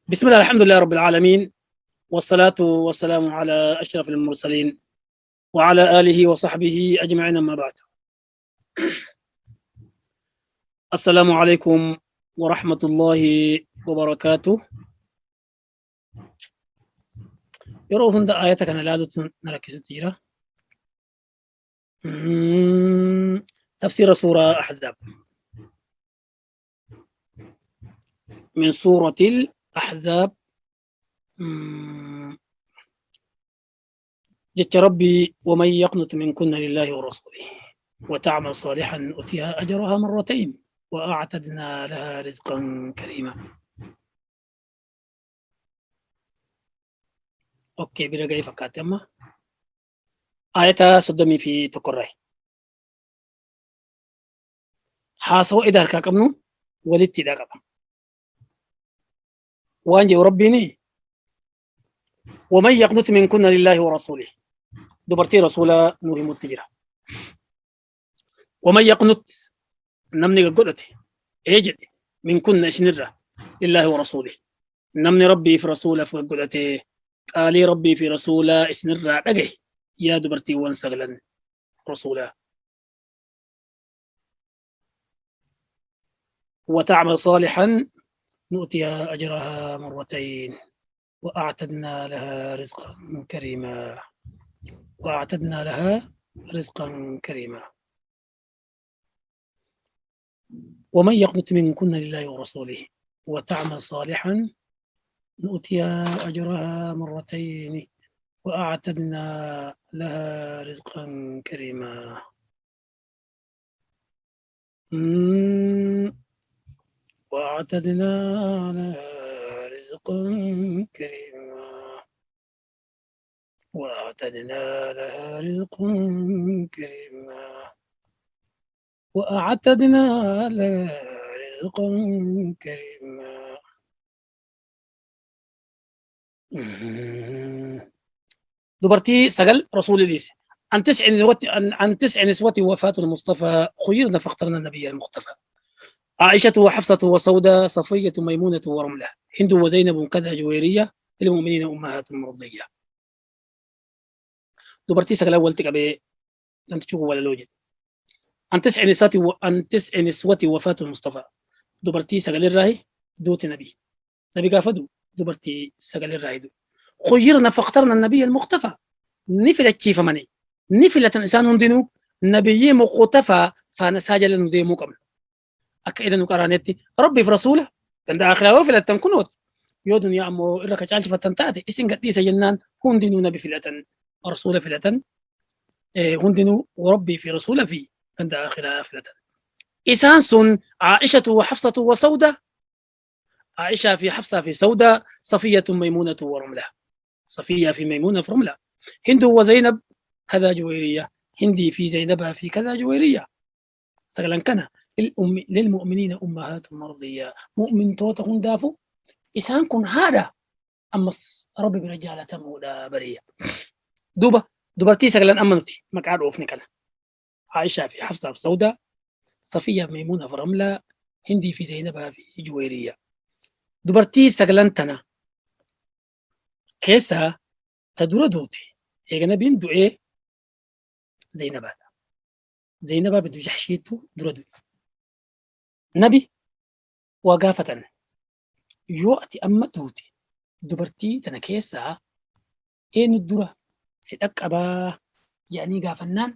بسم الله الحمد لله رب العالمين، والصلاة والسلام على أشرف المرسلين وعلى آله وصحبه أجمعين، أما بعد. السلام عليكم ورحمة الله وبركاته. Yeroo hunda ayata kana ilaaluutu na rakkisutti jira. Tafsiira suuraa Ahzaab. من سورة الأحزاب. جت ربي: ومن يقنت منكن لله ورسوله وتعمل صالحا نؤتها أجرها مرتين وأعتدنا لها رزقا كريما. Okay, bira ga'ee fakkaate. Amma ayata 31 irraa haasawa ida harkaa qabnu walitti hidhaa qaba. Waan jedhu Rabbiin: ومن يقنت منكن لله ورسوله. Dubartii rasuula nuu himutti jira. ومن يقنت, namni gaggodhate ee jedhe, منكن isinirra, لله ورسوله, namni Rabbii fi rasuulaaf gaggodhate, qaalii Rabbii fi rasuulaa isinirraa dhagahe, yaa dubartiiwwan sagalan rasuulaa, وتعمل صالحا نؤتيها أجرها مرتين وأعتدنا لها رزقا كريما. وأعتدنا لها رزقا كريما. ومن يقنت منكن لله ورسوله وتعمل صالحا نؤتيها أجرها مرتين وأعتدنا لها رزقا كريما. وأعتدنا لها رزقا كريما. وأعتدنا لها رزقا كريما. وأعتدنا لها رزقا كريما. Dubartii sagal rasuulli dhiise. عن تسع نسوة، عن تسع نسوة وفاة المصطفى، خيرن فاخترن النبي المقتفى. عائشة وحفصة وسودة، صفية ميمونة ورملة، هند وزينب كذا جويرية، للمؤمنين أمهات مرضية. Dubartii sagal walitti qabee namtichi kun walaloo jedhe. عن تسع نسوة، عن تسع نسوة وفاة المصطفى. Dubartii sagalirraa duuti nabii. Nabi gaafa du'u dubartii sagalirraa du'u. خيرن فاخترن النبي المقتفى. Ni filachiifamanii. Ni filatan isaan hundinuu nabiyyii muqtafaa faana isaa jala nu deemuu qabna. Akka ida nu qaraanetti Rabbiif rasuula ganda akhiraa yoo filattan kunooti. Yoo duniyaa ammoo irra ka caalchifattan taate isin gadhiisa jennaan hundinuu nabi filatan, rasuula filatan, hundinuu Rabbii fi rasuula fi ganda akhiraa filatan. Isaan sun Aa'ishatu wa Hafsatu wa Sawda, Aa'ishaa fi Hafsaa fi Sawda, Safiyyatu Maymuunatu wa Rumla. Safiyyaa fi Maymuuna fi Rumla. Hinduu wa Zaynab kadaa Juwayriya. Hindii fi Zaynabaa fi kadaa Juwayriya. Sagalan kana للمؤمنين أمهات مرضية. Mu'mintoota hundaafu isaan kun haadha, ammas Rabbi bira jaalatamuudha bariya. Duuba dubartii sagalan amma nuti maqaa dhoofne kana. Aishaa fi Hafsaa fi Sawdaa, Safiyyaa fi Maymuunaa fi Ramlaa, Hindii fi Zaynabaa fi Juwayriya. Dubartii sagalan tana keessaa ta dura duute eega nabiin du'ee Zaynabaadha. Zaynabaa bintu Jahshiitu dura du'e. Nabi waa gaafatan: yoo ati amma duute dubartii tana keessaa eenyu dura si dhaqqabaa jedhanii gaafannaan,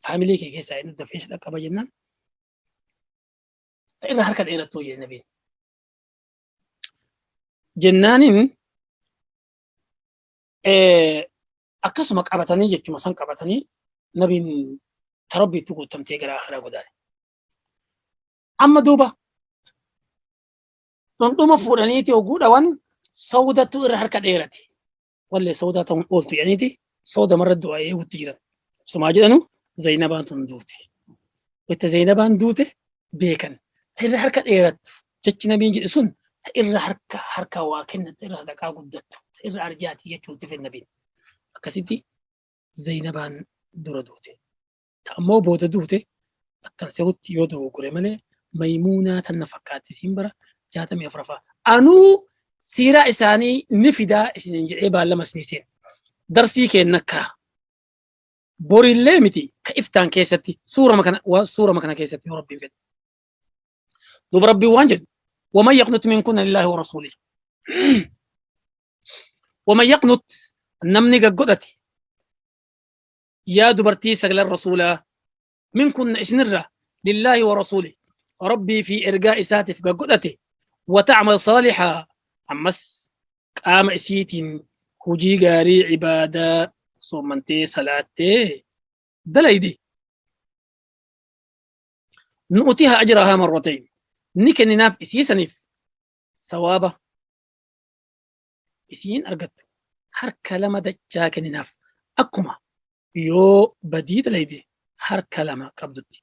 faamilii kee keessaa eenyu dafee si dhaqqaba jennaan, ta irra harka dheerattuu jedhe nabiin. Jennaaniin akkasuma qabatanii, jechuma san qabatanii, nabiin ta Rabbiitti guutamtee gara akhiraa godaane. Amma duuba dhundhuma fuudhaniiti oguu dhawan Sawdattu irra harka dheerate. Wallee Sawdaa ta'uun ooltu jedhaniiti Sawda marra du'a eegutti jiran. Sumaa jedhanu Zaynabaan tun duute. Wayta Zaynabaan duute beekan. Ta irra harka dheerattu jechi nabiin jedhe sun ta irra harka waa kennattu, irra sadaqaa guddattu, ta irra arjaati jechuutti fedhe nabiin. Akkasitti Zaynabaan dura duute. Ta ammoo booda duute akkan sehutti yoo dogoggore malee Maymuunaa tanna fakkaatti siin bara 64ffaa. Anuu Siiraa isaanii ni fidaa isiniin jedhee baallama isinii seena. Darsii keenna akka borillee miti ka iftaan keessatti suurama kana suurama kana keessatti yoo Rabbiin fedhe. Duuba Rabbiin waan jedhu waman yaqnut minkunna lillaahi wa rasuulihi. Waman yaqnut namni gaggodhate yaa dubartii sagalan rasuulaa minkunna isinirraa lillaahi wa rasuulihi Rabbii fi ergaa isaatiif gaggodhate wa ta'mal saalihaa ammas qaama isiitiin hujii gaarii ibaadaa soommantee salaattee dalayde nu'utiha ajrahaa marratayn ni kenninaaf isii saniif sawaaba isiin argattu harka lama dachaa kenninaaf akkuma yoo badii dalayde harka lama qabdutti.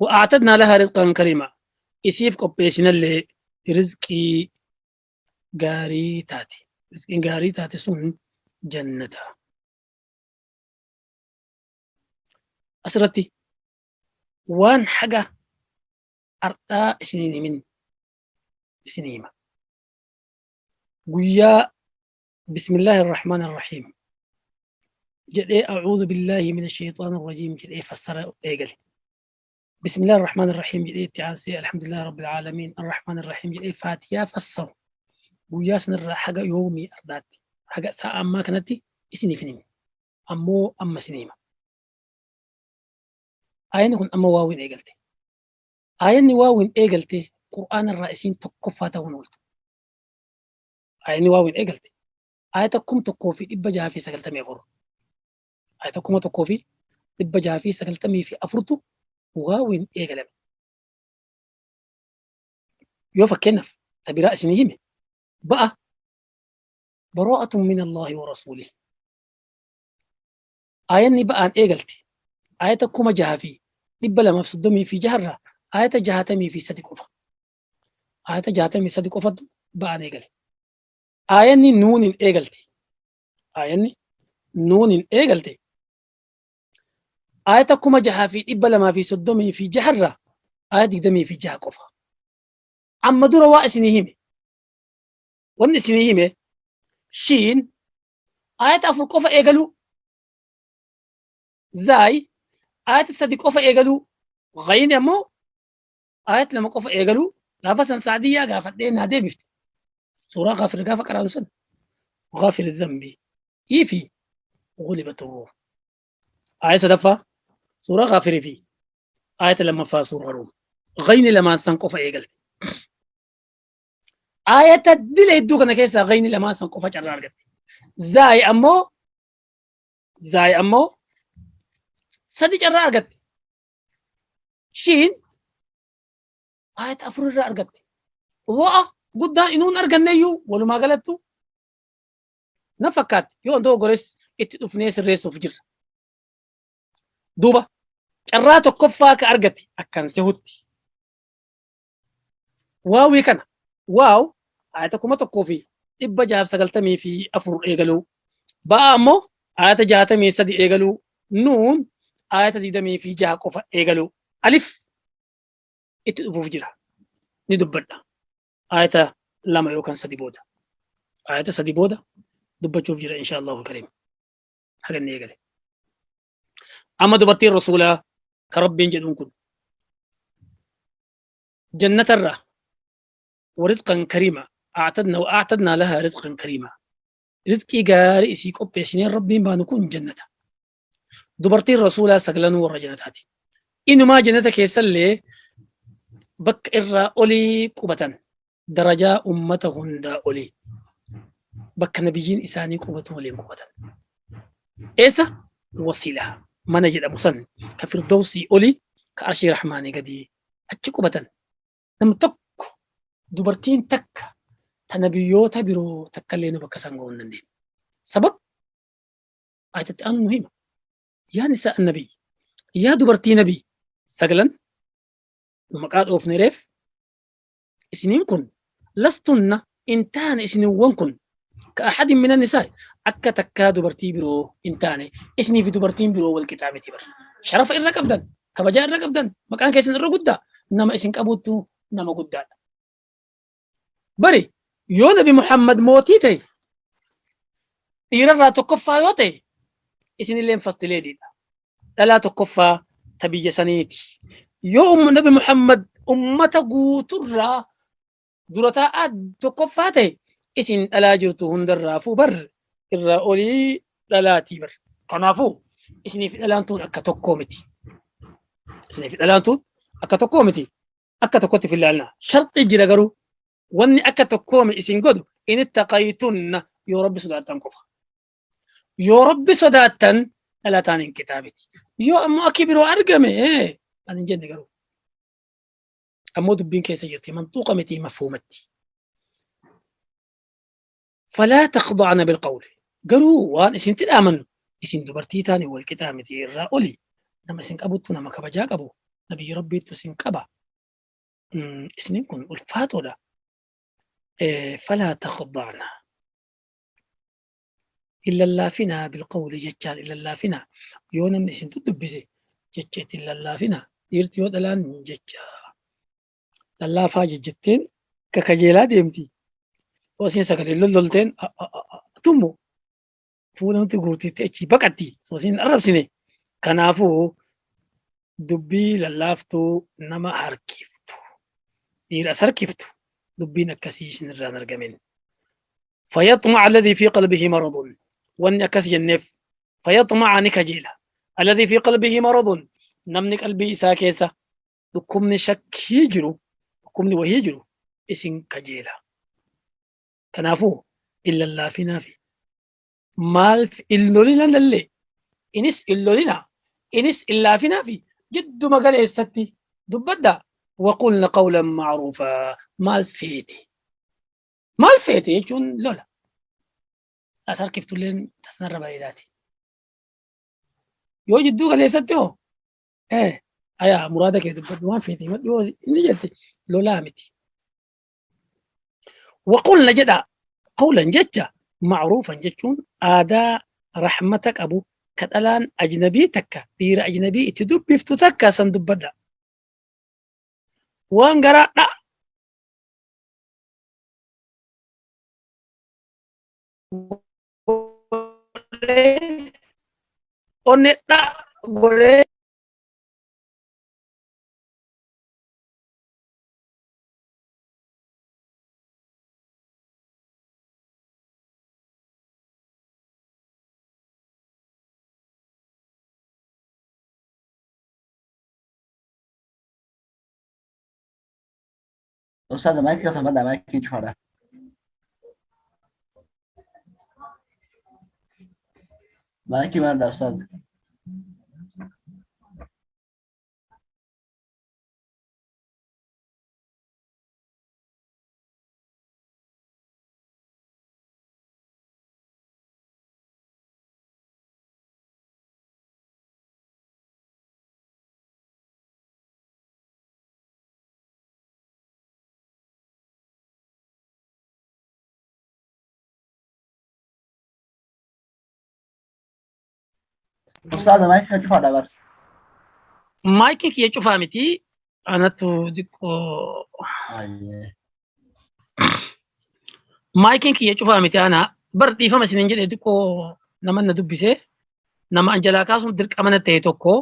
Wa'aatadnaa lahaa rizqan kariima isiif qopheessinallee rizqii gaarii taate rizqiin gaarii taate sun jannata. Asirratti waan haga ardhaa isiniin himin isinii hima. Guyyaa bismillaahi irrahmaan irrahiim jedhee a'uudhu billaahi mina shayxaan irrajiim jedhee fassara eegale. Bismillaahi irrahmaan irrahiim jedhee itti aansee alhamdulillaahi rabbil aalamiin arrahmaan irrahiim jedhee faatiyaa fassaru. Guyyaa sanarraa haga yoomii ardhaatti haga sa'a ammaa kanatti isiniif hin himne. Ammoo amma isinii hima. Aayanni kun amma waawin eegalte. Aayanni waawin eegalte Qur'aana irraa isiin tokkoffaa ta'uun ooltu. Aayanni waawin eegalte aayata 1694. Aayata 1694tu waawin eegalame. Yoo fakkeenyaaf ta biraa isinii hime ba'a baroo'atun min Allaahi wa rasuulih. Aayanni ba'aan eegalte aayata 6236 irraa aayata 63 qofa. Aayata 63 qofatu ba'aan eegale. Aayanni nuunin eegalte. Aayanni nuunin eegalte. Aayata 6236 irraa aayata 26 qofa. Amma dura waa isinii hime. Wanni isinii hime shiin aayata 4 qofa eegaluu. Zaay aayata 3 qofa eegaluu. Gayni ammoo aayata 2 qofa eegaluu. Gaafa san Sa'diyyaa gaafadhee naa deebifte. Suuraa Gaafir gaafa qaraanu san Gaafir dhanbi fi ghulibat ruum. Aayata sadaffaa suuraa Gaafirii fi aayata lammaffaa suuraa Ruum. Gayni lamaan san qofa eegalte. Aayata dila hedduu kana keessaa gayni lamaan san qofa carraa argatte. Zaay ammoo Zaay ammoo sadi carraa argatte. Shiin aayata 4 irraa argatte. Ro'a guddaan inuun arganneyyuu walumaa galattu na fakkaatti yoo dogoggores itti dhufnee sirreessuuf jirra. Duuba carraa tokkoffaa ka argate akkan sehutti. Waawii kana waaw aayata 1694 eegaluu ba'a ammoo aayata 63 eegaluu nuun aayata 26 qofa eegaluu alif itti dhufuuf jira ni dubbadha aayata 2 yookaan 3 booda aayata 3 booda dubbachuuf jira insha Allahu kariim haga inni eegale amma dubartiin rasuulaa ka rabbiin jedhuun kun jannatarraa warizqan kariima a'tadna wa a'tadna lahaa rizqan kariima rizqii gaarii isii qopheessineen rabbiin baanu kun jannata dubartiin rasuulaa saglanuu warra jannataati inumaa jannata keessallee bakka irraa olii qubatan darajaa ummata hundaa olii bakka nabiyyiin isaanii qubatu waliin qubatan eessa wasiilaa mana jedhamu san ka firdawsii olii ka arshii rahmaanii gadii achi qubatan nam tokko dubartiin takka ta nabiyyoota biroo takkallee nu bakka san ga'uu hin dandeenye. Sabab ayatatti aanu nu hima. Yaa nisaa annabii yaa dubartii nabii sagalan nu maqaa dhoofne reef isiniin kun lastunna in taane isiniiwwan kun ka ahadin mina nisaa akka takkaa dubartii biroo hin taane isinii fi dubartiin biroo wal qixaa miti bar. Sharafa irra qabdan kabajaa irra qabdan maqaan keessan irra guddaa nama isin qabuttu nama guddaadha. Bari yoo Nabi Muhammad mootii ta'e dhiirarraa tokkoffaa yoo ta'e isinilleen first ladyidha. Dhalaa tokkoffaa ta biyya saniiti. Yoo Nabi Muhammad ummata guuturraa dura taa'aa tokkoffaa ta'e isin dhalaa jirtu hundarraafuu bar irraa olii dhalaatii bar. Kanaafuu isiniif dhalaan tun akka tokkoo miti. Isiniif dhalaan tun akka tokkoo miti. Akka tokkotti filaalna. Sharxi jira garuu wanni akka tokkoome isin godhu in ittaqaytunna yoo Rabbi sodaattan qofa. Yoo Rabbi sodaattan dhalataan hin qixaabiti. Yoo ammoo akki biroo argame ani hin jenne garuu. Ammoo dubbiin keessa jirti manxuuqa miti mafhuumatti. Falaa taqda'na bilqawli. Garuu waan isin tidhaaman isin dubartii taane wal qixaa miti irraa oli nama isin qabuttu nama kabajaa qabu nabiyyi Rabbiittu isin qaba. Isinin kun ulfaatoodha. Falaa taqda'na. Hin lallaafinaa bilqawli jechaan hin lallaafinaa. Yoo namni isin dubbise jecha itti hin lallaafinaa. Dhiirti yoo dhalaan jecha lallaafaa jejjetteen kakajeelaa deemti. Yoo isin sagalee lollolteen tummo fuula nuti guurtiitti achi baqatti. Osoo isin arrabsine. Kanaafuu dubbii lallaaftuu nama harkiftu. Dhiira as harkiftu dubbiin akkasii isin irraan argamin. فيطمع الذي في قلبه مرض wanni akkas jenneef فيطمع ni kajeela الذي في قلبه مرض namni qalbii isaa keessa dhukkubni shakkii jiru, dhukkubni wahii jiru isin kajeela. Kanaafuu hin lallaafinaafi. Maal hin lolina lallee inis hin lolina inis hin laafinaafi jidduma galeessatti dubbadda. وقلن قولا معروفا maal feete maal feete jechuun lola. As harkiftulleen tasnarra bareedaati. Yoo jidduu galeessatti hoo ayaa muraada kee dubbadhu waan feete himadhu yoo inni jette lolaa miti. وقلن jedha قولا jecha معروفا jechuun aadaa rahmata qabu ka dhalaan ajnabii takka dhiira ajnabii itti dubbiftu takka san dubbadha. Waan garaa dha godhee onne dha godhee. Ustaz, maayikii keessa badhaa, maayikii cufaadha. Maayikii banadha, Ustaz. Ustaz, maayikii cufaadha bar. Maayikii kiyya cufaa miti. Anatu xiqqoo. Ayyee. Maayikiin kiyya cufaa miti ana. Bar dhiifama isiniin jedhe, xiqqoo nama na dubbise. Nama an jalaa kaasuun dirqama na ta'e tokko.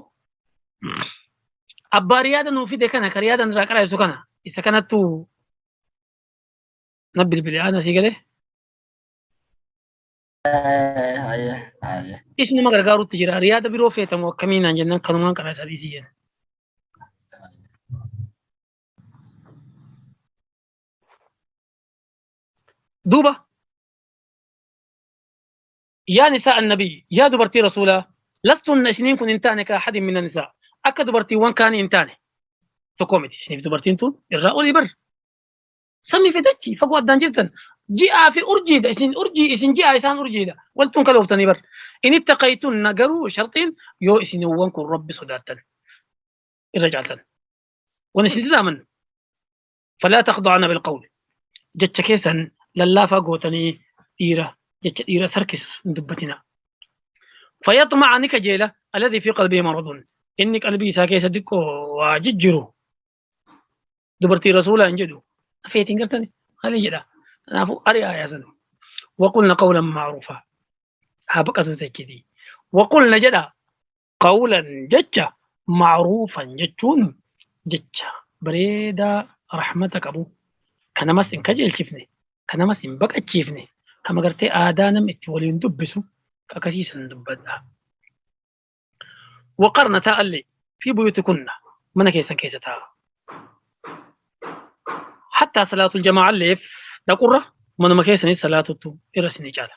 Abbaa riyaada nuu fide kana ka riyaada irraa qaraa'isu kana isa kanattu na bilbile ana sii galee. Ayyee. Ayyee. Isinuma gargaarutti jira. Riyaada biroo feetamu akkamiin naan jennaan kanumaan qaraa sadii si jenna. Duuba يا نساء النبي yaa dubartii rasuulaa لستن isiniin kun hin taane كأحد من النساء akka dubartiiwwan kaanii hin taane tokko miti. Isiniif dubartiin tun irraa olii bar samii fi dachii fagoo addaan jirtan, ji'aa fi urjiidha. Isin urjii, isin ji'aa, isaan urjiidha, waltuun kalooftanii bar. إن اتقيتن garuu sharxiin yoo isinowwan kun Rabbi sodaattan irra caaltan wan isin tidaaman. فلا تخضعن بالقول jecha keessan lallaafaa gootanii dhiira jecha dhiira sarkis hin dubbatina. فيطمع ni kajeela الذي في قلبه مرض inni qalbii isaa keessa xiqqoo waa jijjiru dubartii rasuulaa hin jedhu feetiin gartani Kali jedha. Kanaafuu ari'aa yaasan. Waqulna qawlan ma'ruufa. Haa baqatu jechiiti. Waqulna jedha qawlan jecha ma'ruufan jechuun jecha bareedaa rahmata qabu. Kan namas hin kajeelchifne, kan namas hin baqachiifne, kan agartee aadaa namni itti waliin dubbisu akkasiisan dubbadha. Waqarna taa'allee fi buyutikunna mana keessan keessa taa'a. Hattaa salaatul jamaa'alleef dhaqurra manuma keessanis salaatuttu irra isinii caala.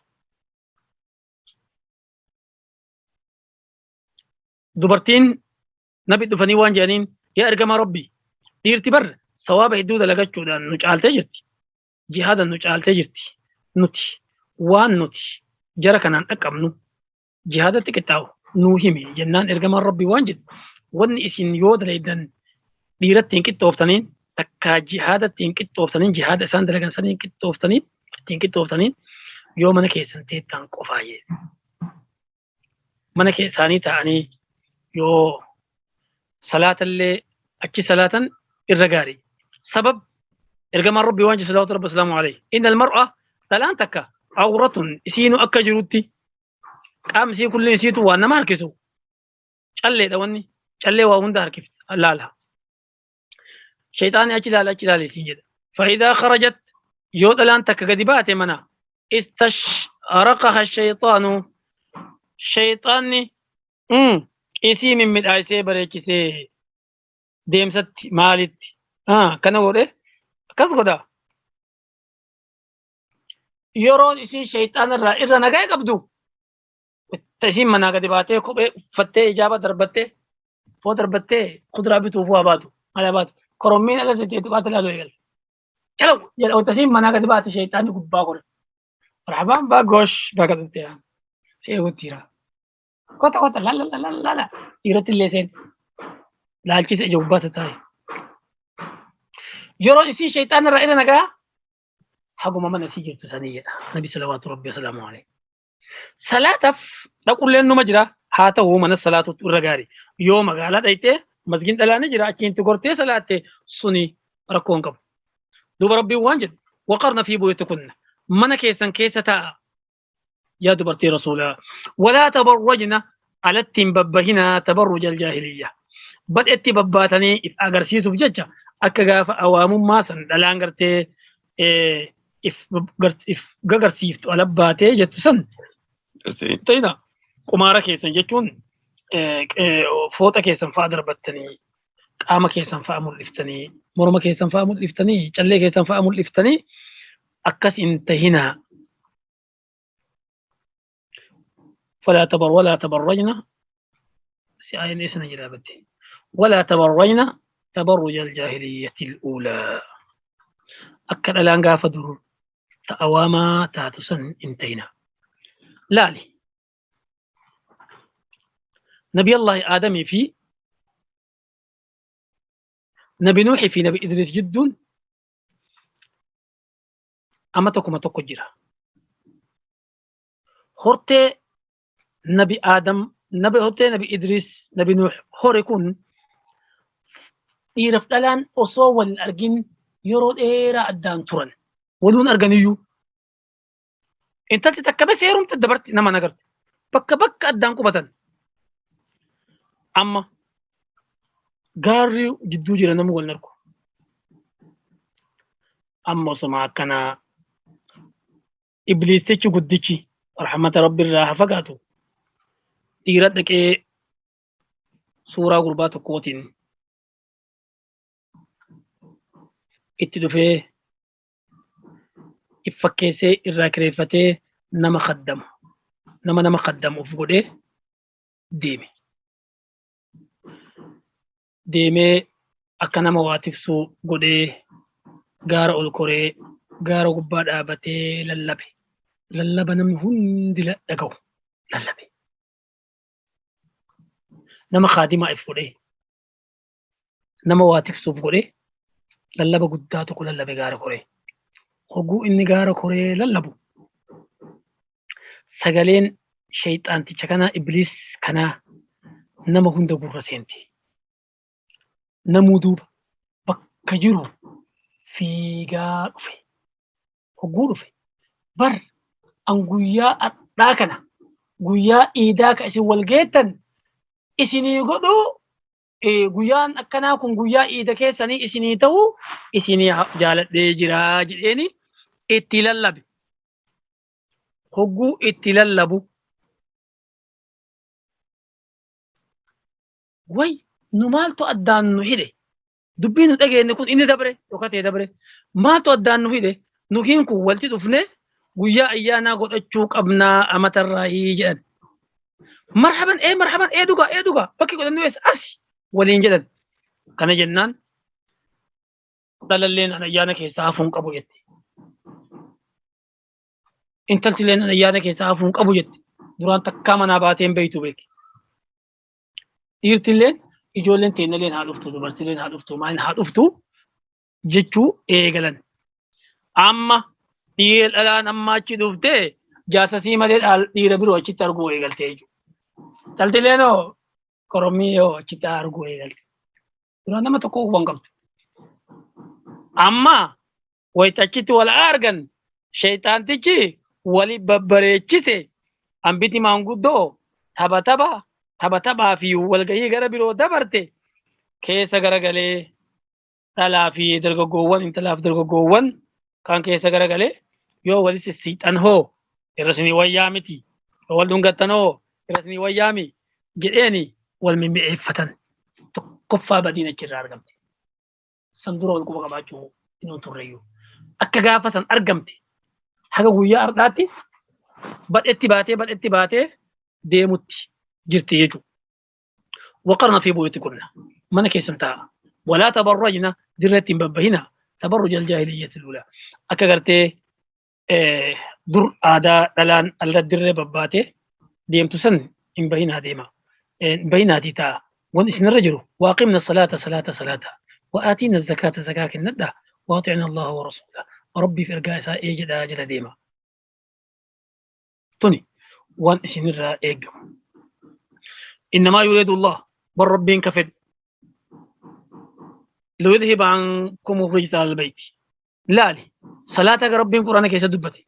Dubartiin nabi dhufanii waan jedhaniin yaa ergamaa Rabbii dhiirti bar sawaaba hedduu dalagachuudhaan nu caaltee jirti. Jihaadan nu caaltee jirti. Nuti waan nuti jara kanaan dhaqqabnu jihaadatti qixxaawu nuu himi jennaan ergamaan Rabbii waan jedhu wanni isin yoo dalaydan dhiiratti hin qixxooftaniin takkaa jihaadatti hin qixxooftaniin jihaada isaan dalagan sanii hin qixxooftaniin ittiin qixxooftaniin yoo mana keessan teettan qofaayee mana isaanii ta'anii yoo salaatallee achi salaatan irra gaarii. Sabab ergamaan Rabbii waan jedhu salawaatu Rabbi salaamu alayhi. Innal mar'a dhalaan takka awratun isiinu akka jirutti qaamni isii kulliin isiitu waan nama harkisu calleedha wanni callee waa hunda harkifta laala. Shayxaanni achi ilaala achi ilaala isiin jedha. Fa'idaa kharajat yoo dhalaan takka gadi baate mana istashraqaha shayxaanu shayxaanni isii mimmiidhaasee bareechisee deemsatti maalitti kana godhe akkas godha. Yeroon isiin shayxaana irraa irra nagaa qabdu isiin manaa gadi baatee kophee uffattee ijaaba darbattee foo darbattee kuduraa bituuf waa baatu maal baatu korommiin ala seeteetu baata ilaaluu eegalte. Calaw jedha wanta isiin manaa gadi baate shayxaanni gubbaa kore. Marhabaan baa goosh baga dhuftee si eegutti jira. Kota kota la la la la la la dhiiratti illee seen laalchisa ija gubbaa taa'e. Yeroo isiin shayxaana irraa irra nagaa haguma mana isii jirtu sanii jedha Nabi salawaatu rabbi wasalaamu alayhi. Salaataaf dhaqulleen numa jira haa ta'u mana salaatutti irra gaarii. Yoo magaalaa dhayxee masgiin dhalaa ni jira achiin itti gortee salaatte suni rakkoo hin qabu. Duuba Rabbiin waan jedhu waqarna fi buyutikunna mana keessan keessa taa'a yaa dubartii rasuulaa walaa tabarrajna alatti hin babbahinaa tabarruja aljaahiliyya badhetti babbaatanii if agarsiisuuf jecha akka gaafa awaamummaa san dhalaan gartee if gagarsiiftu ala baatee jettu san ta'ina qumaara keessan jechuun fooxa keessan fa'a darbattanii qaama keessan fa'a mul'iftanii morma keessan fa'a mul'iftanii callee keessan fa'a mul'iftanii akkas hin tahinaa. فلا تبر ولا تبرجن سآية اسم جلابته ولا تبرجن تبرج الجاهلية الأولى أكد الآن قافدر تأواما تاتسن انتينا لالي نبي الله آدم في نبي نوح في نبي إدريس جد أما تكما تكجرا هرتي نبي آدم نبي هرتي نبي إدريس نبي نوح هور يكون dhiiraaf dhalaan osoo wal argin yeroo dheeraa addaan turan waluun arganiyyuu intalti takka bas heerumte dabarti nama nagarte bakka bakka addaan qubatan amma gaarri jidduu jira namni wal argu amma osoma akkanaa ibliisichi guddichi rahmata rabbi irraa haa fagaatu dhiira dhaqee suuraa gurbaa tokkootiin itti dhufee if fakkeessee irraa kireeffatee nama khaddamu nama nama khaddamu of godhee deeme. Deemee akka nama waa tiksuu godhee gaara ol koree gaara gubbaa dhaabatee lallabe. Lallaba namni hundi dhaga'u lallabe. Nama kaadimaa if godhee nama waa tiksuuf godhee lallaba guddaa tokko lallabe gaara koree. Hogguu inni gaara koree lallabu sagaleen shayxaanticha kanaa ibliis kanaa nama hunda gurra seenti. Namuu duuba bakka jiru fiigaa dhufe. Hogguu dhufe bar an guyyaa adhaa kana guyyaa iidaa ka isin wal geettan isinii godhu, guyyaan akkanaa kun guyyaa iida keessanii isinii ta'u isinii jaaladhee jiraa jedheeni itti lallabe. Hogguu itti lallabu way nu maaltu addaan nu hidhe, dubbii nu dhageenye kun inni dabre dhokatee dabre, maaltu addaan nu hidhe, nukiin kun walitti dhufne guyyaa ayyaanaa godhachuu qabnaa amatarraahii jedhan. Marhaban ee marhaban ee dhugaa ee dhugaa bakki godhannu eessa asi waliin jedhan. Kana jennaan dhalalleen an ayyaana keessaa hafuu hin qabu jette. Intaltilleen an ayyaana keessaa hafuu hin qabu jette. Duraan takkaa manaa baatee hin beektu beeki. Dhiirtilleen ijoolleen teennalleen haa dhuftu, dubartilleen haa dhuftu, maaliin haa dhuftu jechuu eegalan. Amma dhiira dhalaan amma achi dhuftee jaarsasii malee dhiira biroo achitti arguu eegalte jechuudha. Dhaltilleen hoo korommii yoo achitti arguu eegalte. Duraan nama tokko quban qabdu. Amma wayita achitti wal argan sheeyxaantichi wali babbareechise, hambiti maanguddoo tapha tapha tapha taphaa fi walgahii gara biroo dabarte keessa garagalee dhalaa fi dargaggoowwan intalaaf dargaggoowwan kan keessa garagalee yoo wali sissiixan hoo irra isinii wayyaa miti, yoo wal dhungattan hoo irra isinii wayyaa mi jedheeni wal mimmi'eeffatan. Tokkoffaa badiin achirraa argamte. San dura wal quba qabaachuu hin turreyyuu. Akka gaafa san argamte haga guyyaa har'aatti badhetti baatee badhetti baatee deemutti jirti jechuudha. Waqarna fi buyutikunna mana keessan taa'a. Walaa tabarrajna dirreetti hin babbahina tabarruja aljaahiliyyati luulaa. Akka gartee dur aadaa dhalaan alla dirree babbaatee deemtu san hin bahinaa deema. Hin bahinaatii taa'a. Wanni isinirra jiru waaqimna salaata salaata salaata. Wa'aatiina zakaata zakaa kennadha. Waaxicna Allaha wa rasuula. Rabbiif ergaa isaa ee jedhaa jala deema. Tuni waan isinirraa eegamu. Innamaa yuriidu Allah bar Rabbiin ka fedhu. Liyudhiba ankum rijsa albayti. Laali salaata haga Rabbiin Quraana keessa dubbate.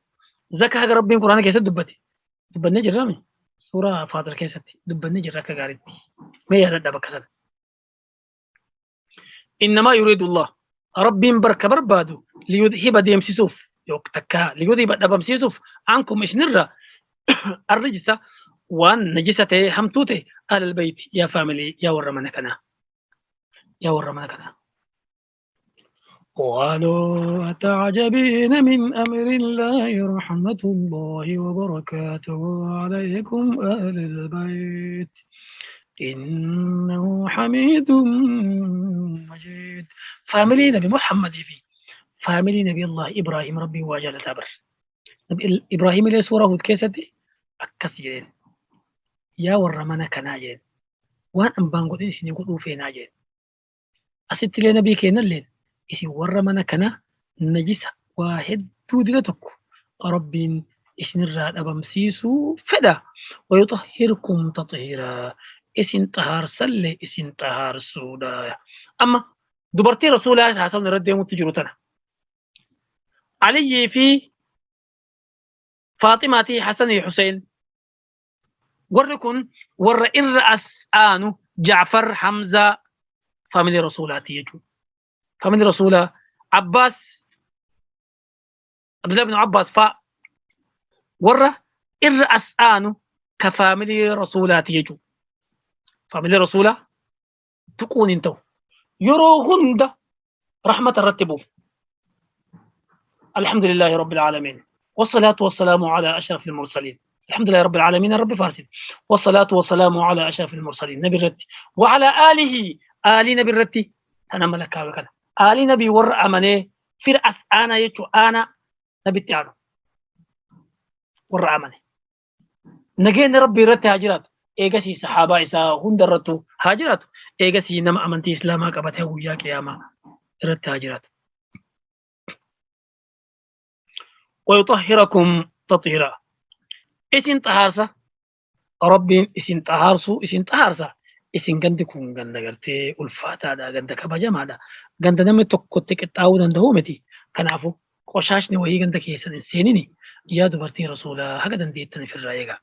Zakaa haga Rabbiin Quraana keessa dubbate. Dubbannee jirraami? Suuraa Faaxir keessatti dubbannee jirra akka gaariitti. Mee yaadadha bakka sana. Innamaa yuriidu Allah Rabbiin barka barbaadu liyudhiba deemsisuuf yookaan takka liyudhiba dhabamsiisuuf ankum isinirra arrijsa waan najisa ta'e hamtuu ta'e alal bayti yaa faamilii yaa warra mana kanaa yaa warra mana kanaa. قالوا أتعجبين من أمر الله رحمة الله وبركاته عليكم أهل البيت إنه حميد مجيد. فاميلي نبي محمد في فاميلي نبي الله إبراهيم ربي واجل تابر نبي إبراهيم إلى سورة هود كيستي أكسيين يا ورمنا كناجين وان أنبان قدين سنين قدو في ناجين asitti illee nabii keenyalleen isin warra mana kana najisa waa hedduu dila tokko Rabbiin isinirraa dhabamsiisuu fedha. Wayuxahhirkum taxihiraa isin xahaarsallee isin xahaarsuudha. Amma dubartii rasuulaa haasawni irra deemutti jiru tana. Aliyyii fi Faaximaa fi Hasanii Huseen warri kun warra irra as aanu Jaafar Hamzaa faamilii rasuulaati jechuudha. Faamilii rasuulaa Abbaas Abdullah ibn Abbaas faa warra irra as aanu ka faamilii rasuulaati jechuudha. Faamilii rasuulaa tuquun hin ta'u. Yeroo hunda rahmata irratti buuf. الحمد لله رب العالمين والصلاة والسلام على أشرف المرسلين. الحمد لله رب العالمين رب فارس والصلاة والسلام على أشرف المرسلين نبي الرتي وعلى آله آل نبي الرتي أنا ملكا وكذا آل نبي ور أمني فرأس أنا يتو أنا نبي تعالو ور أمني نجين ربي رتي هاجرات eegasii sahaabaa isaa hunda irrattu haa jiraatu, eegasii nama amantii islaamaa qabatee guyyaa qiyaamaa irratti haa jiraatu. ويطهركم تطهيرا isin xahaarsa Rabbiin isin xahaarsu isin xahaarsa isin gandi kun ganda gartee ulfaataadha, ganda kabajamaadha, ganda namni tokkotti qixxaa'uu danda'u miti. Kanaafuu Qoshaashni wayii ganda keessan hin seenini yaa dubartii rasuulaa haga dandeettan ofirraa eegaa.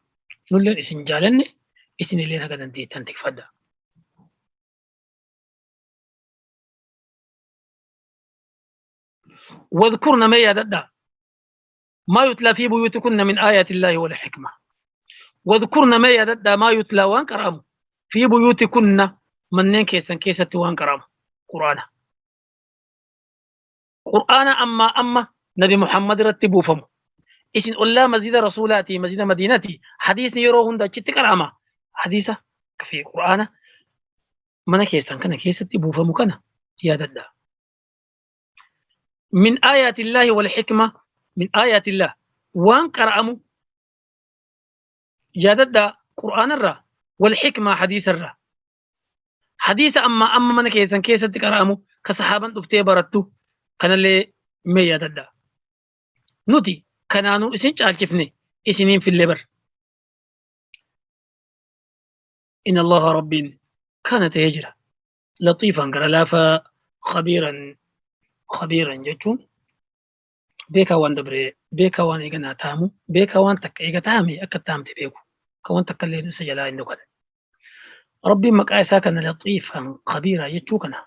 Nulleen isin jaalanne isinilleen haga dandeettan tikfadha. واذكرن ما يدد ما يتلى في بيوتكن من آيات الله والحكمة. واذكرن ما يدد ما يتلى وان كرام في بيوتكن منين كيسن كيسة وان كرام قرآن قرآن أما نبي محمد رتبوا فمو إسن ألا مزيد رسولاتي مزيد مدينتي حديث يروهن دا كراما حديثة في قرآن من كيسن كان كيسة بوفمو كان يا ددا من آيات الله والحكمة من آيات الله وان قرأمو يا ددا قرآن الرا والحكمة حديث الرا حديث أما من كيسن كيسة قرأمو كصحابا دفتي برتو كان اللي مي ددا نوتي كانانو إسن شالكفني إسنين في اللبر إن الله رب كانت هجرة لطيفا قرلافا خبيرا خبيرا جتون بيكا وان دبري بيكا وان إيغنا تامو بيكا وان تك إيغا تامي أكا تام تبيكو كوان تكلين سجلا إنو كذا ربي مكايسا كان لطيفا خبيرا جتو كنا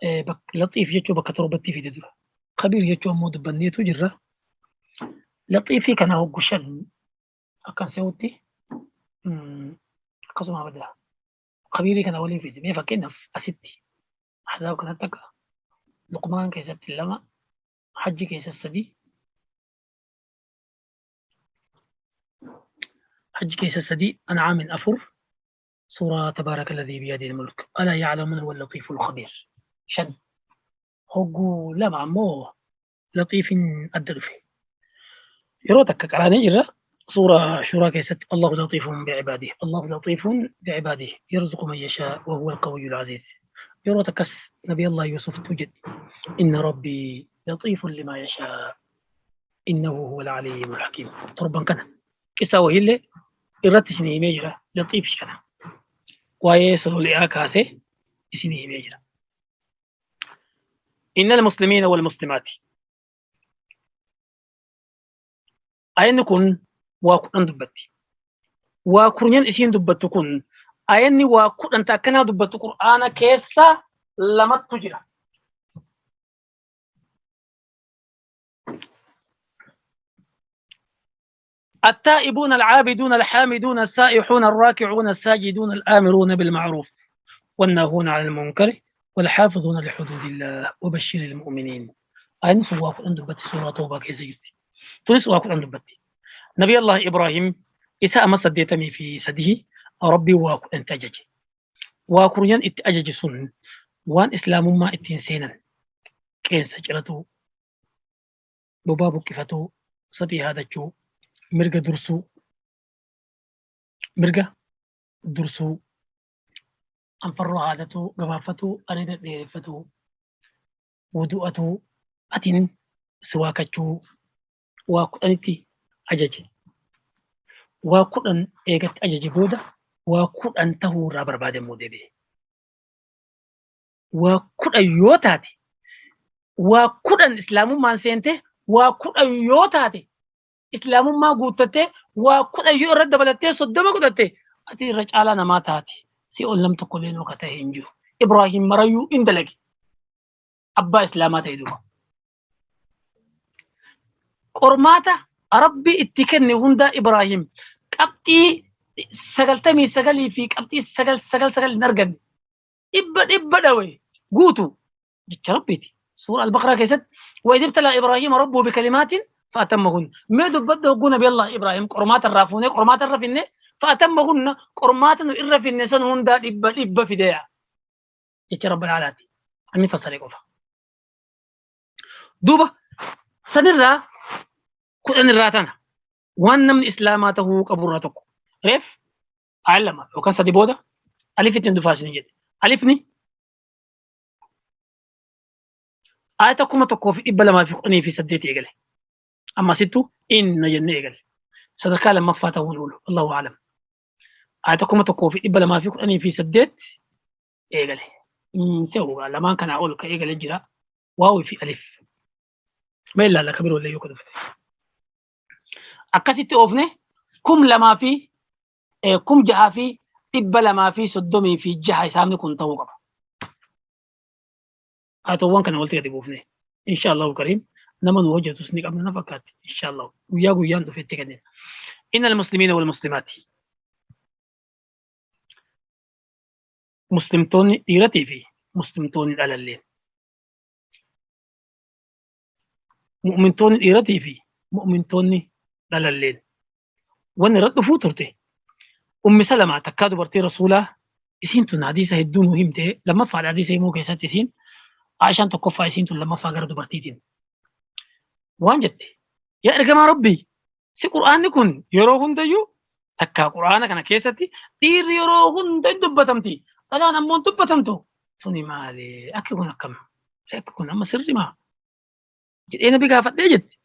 إيه لطيف جتو بكتربتي في ددرة خبير جتو مود بنيتو جرة لطيفي كان هو قشن أكن سوتي قصما بدها خبيري كان أولين في دمي فكنا في أستي أحزاب كانت تكا لقمان كيست اللما حج كيست سدي حج كيست سدي أنعام أفر سورة تبارك الذي بيده الملك ألا يعلم من هو اللطيف الخبير شن هو لما مو لطيف الدلفي يروتك كراني جرا سورة شورى كيست الله لطيف بعباده الله لطيف بعباده يرزق من يشاء وهو القوي العزيز يروتك نبي الله يوسف توجد إن ربي لطيف لما يشاء إنه هو العليم الحكيم تربا كان كسا اللي إرتشني ميجرا لطيف شكنا ويسلو لآكاسي إسني ميجرا إن المسلمين والمسلمات أين كن وكن دبتي وكرنين إسين دبتكن أيني وكن تكنا دبت قرآن كيسا لما تجرى التائبون العابدون الحامدون السائحون الراكعون الساجدون الآمرون بالمعروف والناهون عن المنكر والحافظون لحدود الله وبشر المؤمنين. أين سواك أن دبت سورة توبة كيسا تونس واكو أن دبتي نبي الله إبراهيم إساء ما سديتمي في سده ربي واكو أن تجج واكو ين اتأجج سن وان إسلام ما اتين سينا كين سجلتو ببابو كفتو سبي هذا جو مرقة درسو مرقة درسو أنفرو عادتو قبافتو أريد ديرفتو ودوءتو أتين سواكتو واكو أجج وكودن إيجت أجج بودا وكودن تهو رابر بعد مودبي وكودن يوتاتي وكودن إسلام ما سنته وكودن يوتاتي إسلام ما قوتته وكودن يورد بلته صدام قوتته أتي رجال أنا ما تاتي سيقول لم تقولين وقته إنجو إبراهيم مريو إندلك أبا إسلامات يدوما قرماته ربي اتكني هندا إبراهيم قبتي سجلتمي سجلي في قبتي سجل سجل سجل نرجن إب دوي قوتو جت ربيتي سورة البقرة كيست وإذ ابتلى إبراهيم ربه بكلمات فأتمهن ما دبده قلنا بالله إبراهيم قرمات الرافونة قرمات الرفنة فأتمهن قرمات الرفنة سن هندا إب في ديع جت رب العالمين أمين فصلي قفا دوبا سنرى كودن الراتنا وان من إسلاماته قبرتك ريف علم وكان سدي بودا ألف تندفاش نجد ألفني آيتكم تكو في إبلا ما في قني في سديتي إجل أما ستو إن جنة إجل صدق لما فاته نقوله الله أعلم آيتكم تكو في إبلا ما في قني في سديت إجل سوى لما كان أقول كإجل الجرا واو في ألف Mee ilaalla ka biroollee yoo dhufte. Akkasitti oofne 2,000 fi 6,236 hisaabni kun ta'uu qaba. Haatawwan kana walitti gadi buufne. Insha Allahu kariim nama nu hojjetus ni qabna na fakkaatti. Insha Allah guyyaa guyyaan dhufetti kennina. Inna al-muslimiina wal muslimaati. Muslimtoonni dhiiratii fi muslimtoonni dhalalleen. Mu'mintoonni dhiiratii fi mu'mintoonni dhalalleen. Wanni irra dhufuu turte. Ummi Salamaa takkaa dubartii Rasuulaa isiin tun hadiisa hedduu nu himte lammaffaadha hadiisa himuu keessatti isiin Aishaan tokkoffaa isiin tun lammaffaa gara dubartiitiin. Waan jette yaa ergamaa Rabbii si Qur'aanni kun yeroo hundayyuu takkaa Qur'aana kana keessatti dhiirri yeroo hunda hin dubbatamti dhalaan ammoo hin dubbatamtu suni maali akki kun akkam akki kun amma sirri maa jedhee nabi gaafadhee jetti.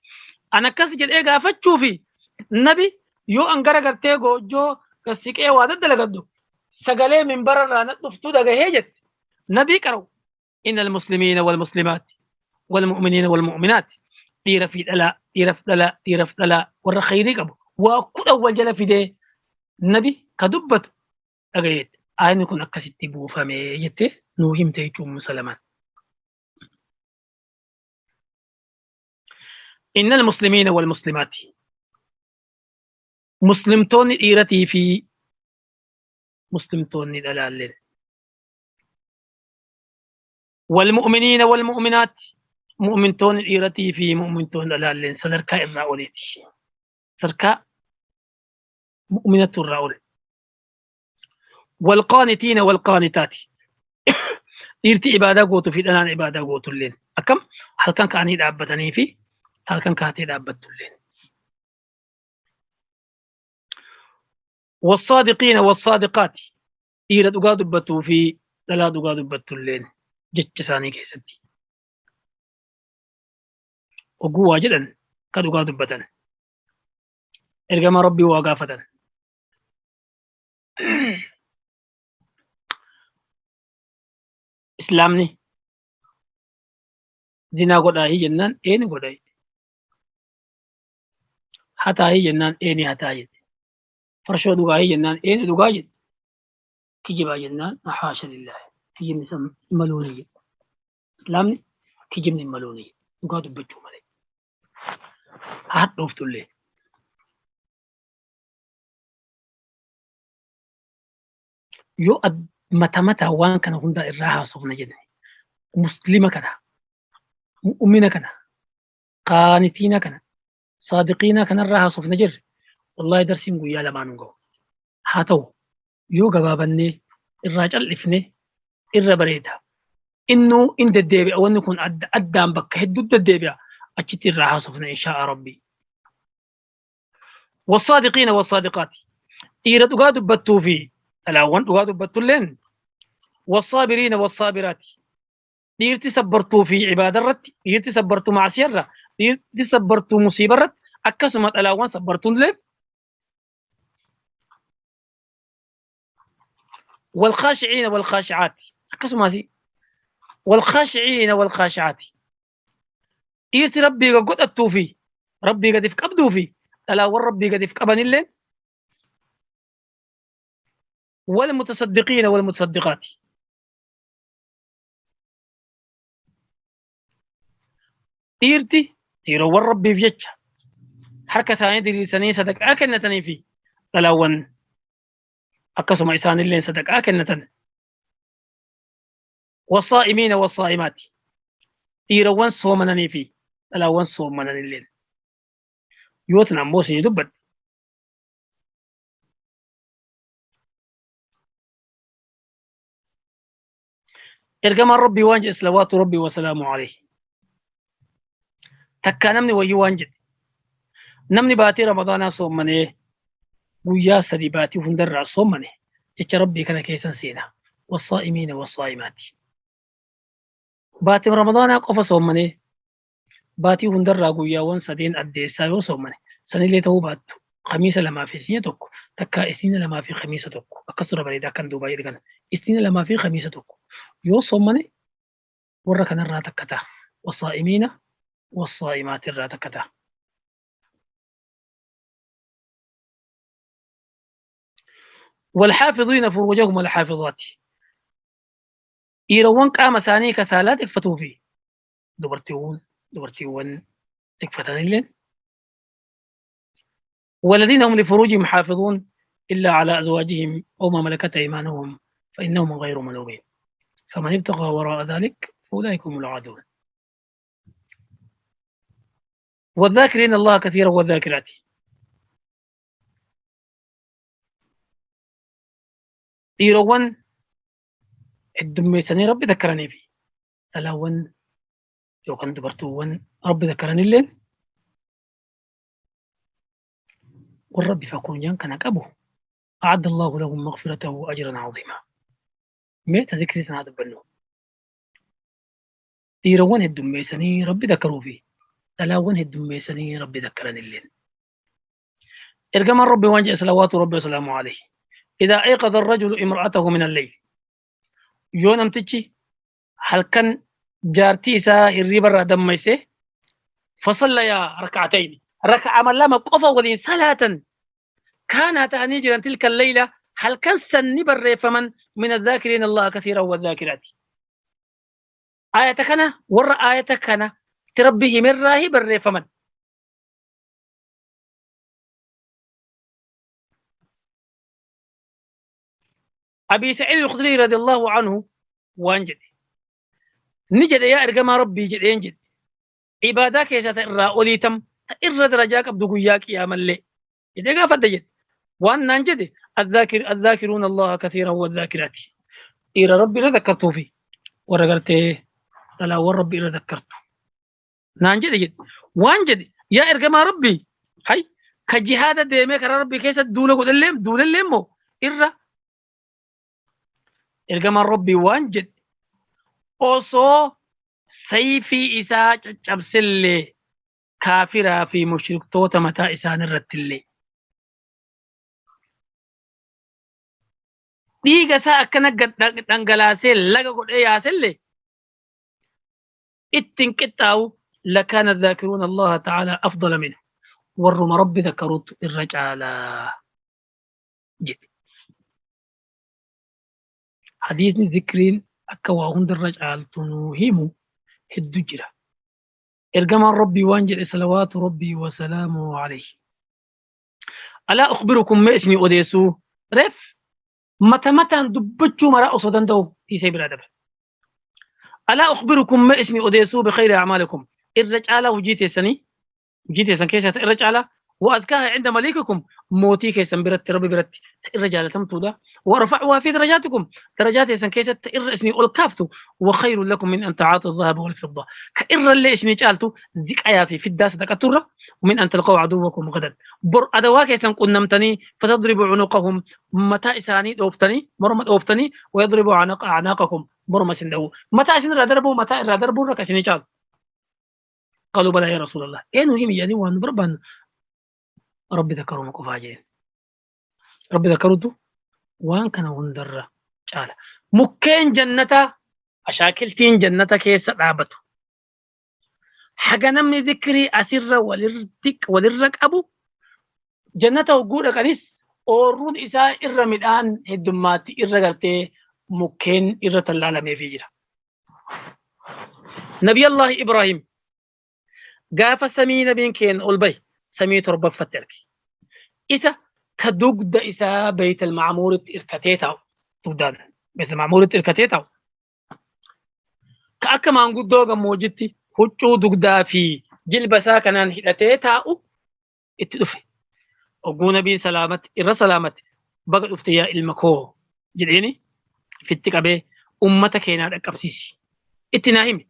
An akkas jedhee gaafachuufi nabi yoo an gara gartee goojjoo gassiqee waa daddalagadhu sagalee minbara irraa na dhuftuu dhagahee jette. Nabii qara'u inna al-muslimiina wal muslimaati wal mu'miniina wal mu'minaati dhiira fi dhalaa dhiira fi dhalaa dhiira fi dhalaa warra khayrii qabu waa kudhan wal jala fidee nabi ka dubbatu dhagayeetti. Aayinni kun akkasitti buufamee jettee nuu himte jechuun Ummu Salamaan. Inna al-muslimiina wal muslimaati. Muslimtoonni dhiiratii fi muslimtoonni dhalaalleen. Wal mu'miniina wal mu'minaati. Mu'mintoonni dhiiratii fi mu'mintoonni dhalaalleen sadarkaa irraa oliiti. Sadarkaa mu'minatu irraa oli. Wal qaanitiina wal qaanitaati. Dhiirti ibaadaa gootu fi dhalaan ibaadaa gootulleen akkam halkan ka'anii dhaabbatanii fi halkan kaatee dhaabbattulleen. Wassaadiqiina wassaadiqaati. Dhiira dhugaa dubbatuu fi dhalaa dhugaa dubbattulleen jecha isaanii keessatti. Oguu waa jedhan ka dhugaa dubbatan. Ergama Rabbii waa gaafatan. Islaamni zinaa godhaahi jennaan eeni godhahi. Hataahi jennaan eeni hataa jedhe. Farshoo dhugaahi jennaan eeni dhugaa jedhe. Kijibaa jennaan haasha lillaahi. Kijibni san maluuni jedhe. Islaamni kijibni hin maluuni jedhe. Dhugaa dubbachuu malee. Haa hadhooftullee. Yoo mata mataa waan kana hundaa irraa haasofna jenne muslima kana mu'mina kana qaanitiina kana saadiqiina kanarraa haasofna jirre wallahi darsiin guyyaa lamaan hin gahu. Haa ta'u yoo gabaabannee irraa cal'ifne irra bareeda. Innuu in deddeebi'a wanni kun adda addaan bakka hedduu deddeebi'a achitti irraa haasofna insha'a Rabbii. Wassaadiqiina wassaadiqaati. Dhiira dhugaa dubbattuu fi dhalaawwan dhugaa dubbattulleen wassaabiriina wassaabiraati. Dhiirti sabbartuu fi ibaadarratti, dhiirti sabbartuu maasiyarra, dhiirti sabbartuu musiibarratti akkasuma dhalaawwan sabbartuullee والخاشعين والخاشعات akkasumas والخاشعين والخاشعات dhiirti rabbii godhattuu fi rabbii gadiif qabduu fi dhalaawwan rabbii gadiif qabanillee والمتصدقين والمتصدقات dhiirti dhiirowwan rabbiif jecha harka isaanii diriirsanii sadaqaa kennatanii fi dhalaawwan akkasuma isaanillee sadaqaa kennatan والصائمين والصائمات dhiirawwan soomananii fi dhalaawwan soomananillee yoo tan ammoo isinii dubbadhe ergamaan rabbii waan jedhe salawaatu rabbii wasalaamu alayhi takkaa namni wayyuu waan jedhe namni baatii ramadaanaa soommanee guyyaa sadi baatii hundarraa soommane jecha rabbii kana keessan seena wassaa'imiina wassaa'imaati baatii ramadaanaa qofa soommanee baatii hundarraa guyyaawwan sadeen addeessaa yoo soommane sanillee ta'uu baattu khamiisa lamaa fi isniina tokko takkaa isniina lamaa fi khamiisa tokko akkasuma bareedaa kan duubaa jedhe kana isniina lamaa fi khamiisa tokko yoo soommane warra kanarraa takka ta'a wasaa'imiina. والصائمات irraa takka ta'a. والحافظين فروجهم والحافظات dhiirawwan qaama isaanii ka saalaa tikfatuu fi dubartiiwwan tikfatanilleen والذين هم لفروجهم حافظون إلا على أزواجهم أو ما ملكت أيمانهم فإنهم غير ملومين فمن ابتغى وراء ذلك فأولئك هم العادون. والذاكرين الله كثيرا والذاكرات dhiirawwan heddummeessanii Rabbi dakkaranii fi dhalaawwan yookaan dubartiiwwan Rabbi dakkaranilleen warra bifa kunyaan kana qabu أعد الله لهم مغفرة وأجرا عظيما. mee ta zikrii sanaa dubbannu dhiirawwan heddummeessanii Rabbi dakkaruu fi dhalaawwan heddummeessanii Rabbi dakkaranilleen ergamaan Rabbi waan jedhe salawaatu Rabbi wasalaamu alayhi إذا أيقظ الرجل امرأته من الليل yoo namtichi halkan jaartii isaa hirriba irraa dammayse فصليا ركعتين ركعة lama qofa waliin salaatan كانا ta'anii jiran تلك الليلة halkan san ni barreeffaman من الذاكرين الله كثيرا والذاكرات aayata kana warra aayata kana Rabbi himirraahi barreeffaman. أبي سعيد الخدري رضي الله عنه waan jedhe ni jedhe yaa ergamaa Rabbii jedheen jedhe ibaadaa keessaa ta irraa olii tam ta irra darajaa qabdu guyyaa qiyaamallee jedhee gaafadhe jedhe waan naan jedhe الذاكرون الله كثيرا والذاكرات dhiira Rabbi irra dakkartuu fi warra gartee dhalaawwan Rabbi irra dakkartu naan jedhe jedhe waan jedhe yaa ergamaa Rabbii hay ka jihaada deemee karaa Rabbii keessa duula godhallee duulallee immoo irra ergamaan Rabbii waan jedhe osoo sayfii isaa caccabsellee kaafiraa fi mushriktoota mataa isaan irrattillee dhiiga isaa akkana gad dhangalaasee laga godhee yaasellee ittiin qixxaawu لكان الذاكرون الله تعالى أفضل منه warruma Rabbi dakkaruutu irra caalaa jedhe. Hadiisni zikriin akka waa hundarra caaltu nuu himu hedduu jira. Ergamaan Rabbii waan jedhe salawaatu Rabbii wasalaamu alayhi. ألا أخبركم mee isinii odeessuu reef mata mataan dubbachuu maraa osoo danda'u dhiisee biraa dabre. ألا أخبركم mee isinii odeessuu بخير أعمالكم irra caalaa hojii teessanii hojii teessan keessaa irra caalaa وأزكاها عند مليككم mootii keessan biratti Rabbi biratti irra jaalatamtuudha وأرفعها في درجاتكم درجات teessan keessatti irra isinii ol kaaftu وخير لكم من أن تعاطوا الذهب والفضة ka irra illee isinii caaltu ziqayaa fi fiddaa sadaqaturra ومن أن تلقوا عدوكم غدا bor adawaa keessan qunnamtanii فتضربوا عنقهم mataa isaanii dhooftanii morma dhooftanii ويضربوا أعناقكم morma isin dha'u mataa isin irraa darbuu mataa irraa darbuu irra ka isinii caalu قالوا بلى يا رسول الله eenyu himi jedhanii waan nu barbaannu Rabbi dakkaruma qofaa jeen. Rabbi dakkarutu waan kana hundarra caala. Mukkeen jannataa ashaakiltiin jannata keessa dhaabatu. Haga namni zikrii asirra walirra qabu jannata hogguu dhaqanis oorruun isaa irra midhaan heddummaatti irra gartee mukkeen irra tallaalameefii jira. Nabi Allah Ibrahim gaafa samii nabiin keenya ol bahe samii torbaffatti arge. Isa ka dugda isaa Beeyt al-Macmuuritti irkatee taa'u dugdaan Beeyt al-Macmuuritti irkatee taa'u. Ka akka maanguddoo gammoojjitti huccuu dugdaa fi jilba isaa kanaan hidhatee taa'u itti dhufe. Ogguu nabiin salaamatti irra salaamatti baga dhufte yaa ilma koo jedheeni fitti qabee ummata keenyaa dhaqqabsiisi. Itti naa himi.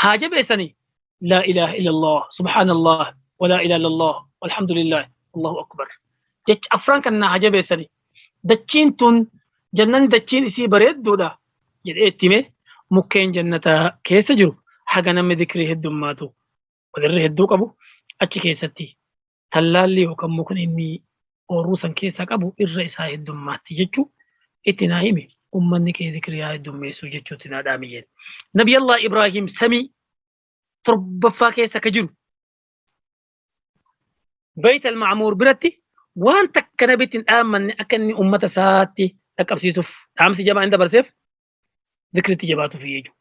Haa jabeessanii لا إله إلا الله سبحان الله ولا إله إلا الله والحمد لله الله أكبر. Jecha afran kan naa haa jabeessanii. Dachiin tun jannan dachiin isii bareedduudha jedhee itti hime mukkeen jannataa keessa jiru haga namni zikrii heddummaatu walirra hedduu qabu achi keessatti tallaalli yookaan mukni inni oorruu san keessaa qabu irra isaa heddummaatti jechuu itti naa hime ummanni kee zikrii haa heddummeessu jechuutti naa dhaamiyyeen. Nabi Allah Ibrahim samii torbaffaa keessa ka jiru Bayt al-Ma'muur biratti waan takka nabitti hin dhaammanne akka inni ummata isaatti dhaqqabsiisuuf dhaamsi jabaa inni dabarseef zikritti jabaatuuf jechuudha.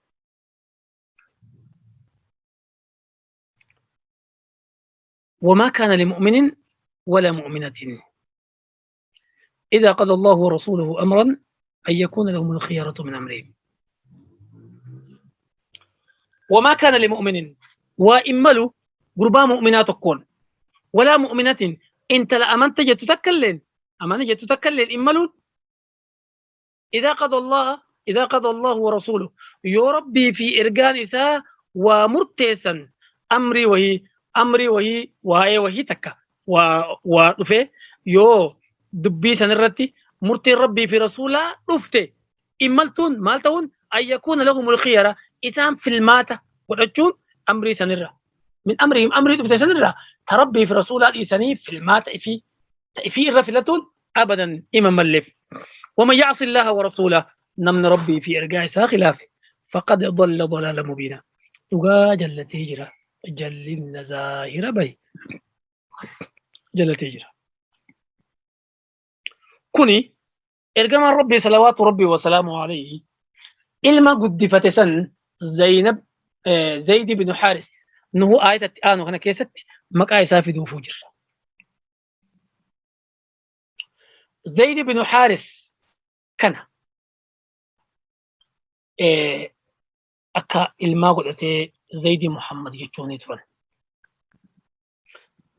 وما كان لمؤمن ولا مؤمنة إذا قضى الله ورسوله أمرا أن يكون لهم الخيرة من أمرهم. وما كان لمؤمن وإملوا قربا مؤمنات تكون ولا مؤمنة انت لا أمنت جت تتكلم أمانة جت تتكلم إملوا إذا قضى الله إذا قضى الله ورسوله يا ربي في إرجان إساء ومرتسا أمري وهي أمري وهي وهي وهي تكا ودفه يو دبي سنرتي مرتي ربي في رسوله رفته إملتون مالتون أن يكون لهم الخيرة إسام في الماتة ورجون أمري سنرة من أمرهم أمري دبي سنرة تربي في رسوله إساني في الماتة في في الرفلتون أبدا إمام ملف. ومن يعصي الله ورسوله نمن ربي في إرجاع خلافه فقد ضل ضلالا مبينا. تقا جلت هجرة جل زاهر بي جلت هجرة كوني إرجام ربي صلوات ربي وسلامه عليه إلما قد فتسن زينب زيد بن حارث إنه آية آنو هنا كيست مكاي سافد وفجر. زيد بن حارث كان أكا إلما قلت زيد محمد يجوني تفن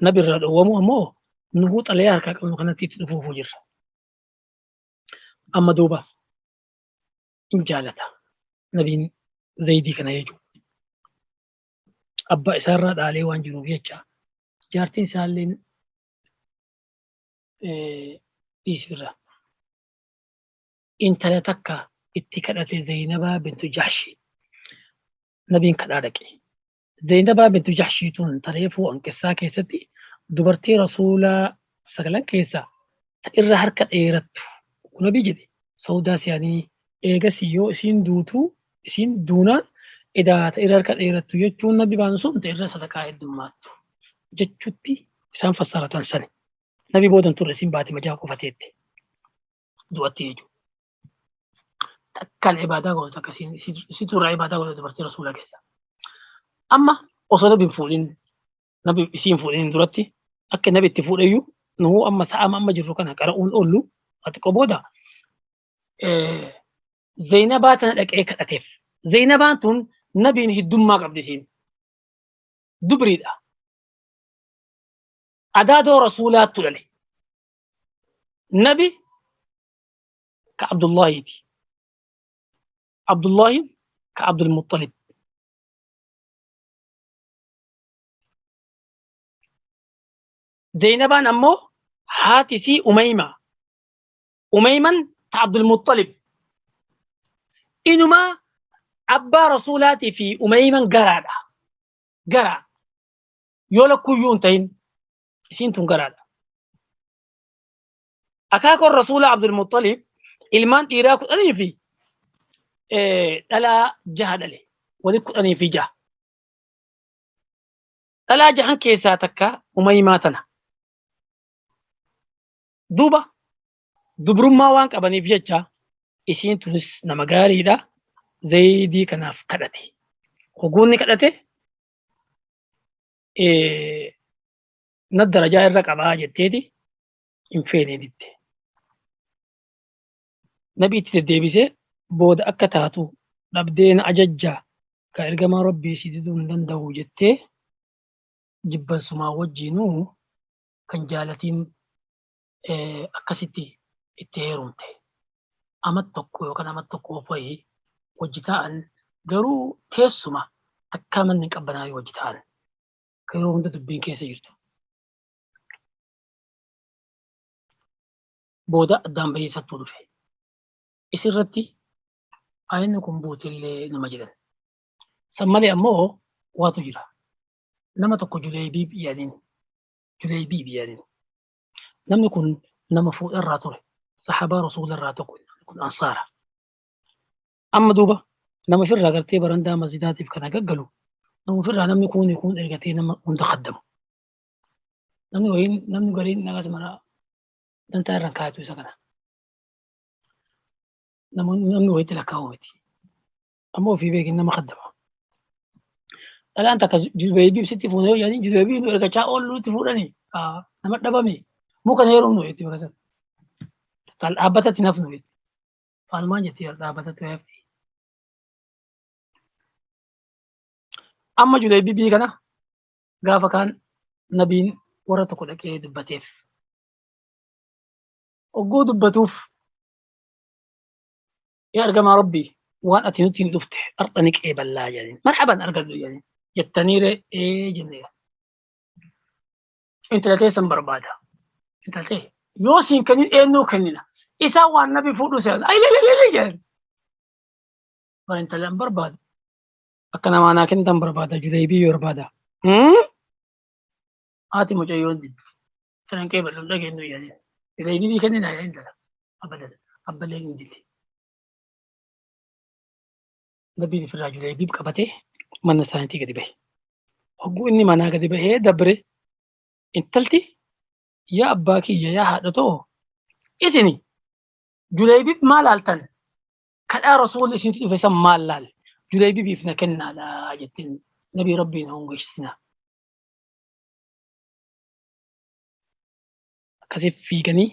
نبي الرد ومو مو نهوت عليها كأنه كانت تدفو فجر. أما دوبا إن جالتا نبي زيدي كان يجو أبا إسرات عليه وان جنوب يجا جارتين سالين إيسرا إن تلتكا اتكالت زينبا بنت جحشي نبي كدارك زينبا بنت جحشي تون تريفو أنكسا كيستي دبرتي رسولا سقلان كيسا إر حركة إيرت ونبي جدي سودا سياني إيجا سيو سين دوتو سين دونا إذا تإر حركة إيرت يجون نبي بانسون تإر صدقاء الدمات جتشتي سان فسرة سنة نبي بودن ترسين باتي مجاكو فتيت دواتي يجو تكال عبادة قولتا كسين ستور عبادة قولتا دبرتي رسولك كيسا. أما وصل نبي فولين نبي سين فولين درتي أك نبي تفول أيو نهو أما ساعة أما جرو كان قرؤون أولو أتقبودا زينبات لك إيه كتف زينبات نبي نهدم ما قبل سين دبريدا أدادو رسولات تلالي نبي كعبد الله دي عبد الله كعبد المطلب زينبان أمو هاتسي أميمة أميما عبد المطلب إنما أبا رسولاتي في أميما قرادة قرا يولا كيون تين سينتون قرادة أكاكو الرسول عبد المطلب إلمان إيراكو أني في ألا جهد لي ولكن أني في جه ألا جهن كيساتك أميماتنا دوبا dubrummaa waan qabaniif jecha isiin tunis nama gaariidha Zaydii kanaaf kadhate. Hoguunni kadhate na darajaa irra qabaa jetteeti hin feene ditte. Nabi itti deddeebisee booda akka taatu dhabdee na ajajjaa ka ergamaa rabbii si diduu hin danda'u jettee jibbansumaa wajjinuu kan jaalatiin akkasitti itti heerumte. Amat tokko yookaan amat tokko wayii hojii ta'an garuu teessuma akka manni qabbanaa'ee hojii ta'an yeroo hunda dubbiin keessa jirtu. Booda addaan bahiisattuu dhufe. Isirratti ayinni kun buutillee nama jedhan. San malee ammoo waatu jira. Nama tokko Juleebii biyyaaniin. Juleebii biyyaaniin. Namni kun nama fuudharraa ture. Saxaabaa rasuularraa tokko kun ansaara. Amma duuba nama ofirraa gartee barandaa masjidaatiif kana gaggalu Nama ofirraa namni kuuni kun ergatee nama hunda kaddamu. Namni wayiin namni gariin nagas mara dantaa irraan kaayatu isa kana. Namni wayitti lakkaa'u miti. Amma ofii beekin nama kaddama. Dhalaan takka jubeebii sitti fuunee yoo jedhanii jubeebii nu ergachaa oolluutti fuudhanii nama dhabame muka na heerumnu jetti bakka sana. Dhaabbatatti nafnu jetti. Faanumaan jetti dhaabbatatti hafti. Amma juleebii kana gaafa kaan nabiin warra tokko dhaqee dubbateef. Ogguu dubbatuuf yaa ergamaa rabbii waan ati nutti hin dhufte har'a ni qeeballaa jedhaniin. Marhaban argadhu jedhaniin. Jettaniire ee jennee. Intala teessan barbaada. Intala tee yoo siin kennin eenyuu kennina. Isaan waan nabi fuudhu se'an. Ayilelelele jedhan. Bara intala hin barbaadu. Akka namaa naa kennitan barbaada. Juleebii barbaada. Haati mucayyoon diddi. Sanan qeeballu hin dhageenyu jedhaniin. Juleebii kennina jedhan intala. Abadan. Abbaleen hin diddi. Nabiin ofirraa Juleebii qabatee mana isaaniitii gadi bahe. Hogguu inni manaa gadi bahee dabre intalti yaa abbaa kiyya yaa haadha too isini Juleebiif maal laaltan kadhaa rasuulli isinitti dhufe san maal laal Juleebiif na kennaadha jettiin nabii rabbiin hongeessina. Akkasii fiiganii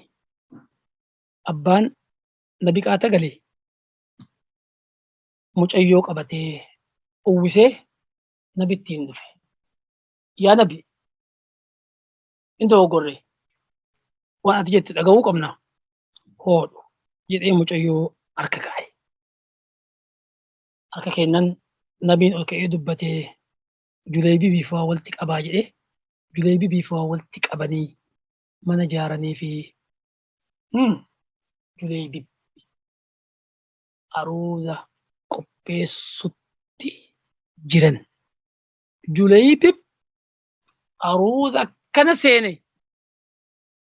abbaan nabi qaata galee mucayyoo qabatee uwwisee nabittiin dhufe. Yaa nabi hin dogoggorre waan ati jette dhaga'uu qabna hoodhu jedhee mucayyoo harka kaa'e. Harka kennan nabiin ol ka'ee dubbatee Juleebii waa walitti qabaa jedhee Juleebii waa walitti qabanii mana ijaaranii fi Juleebii aruuza qopheessutti jiran. Juleebii aruuza akkana seene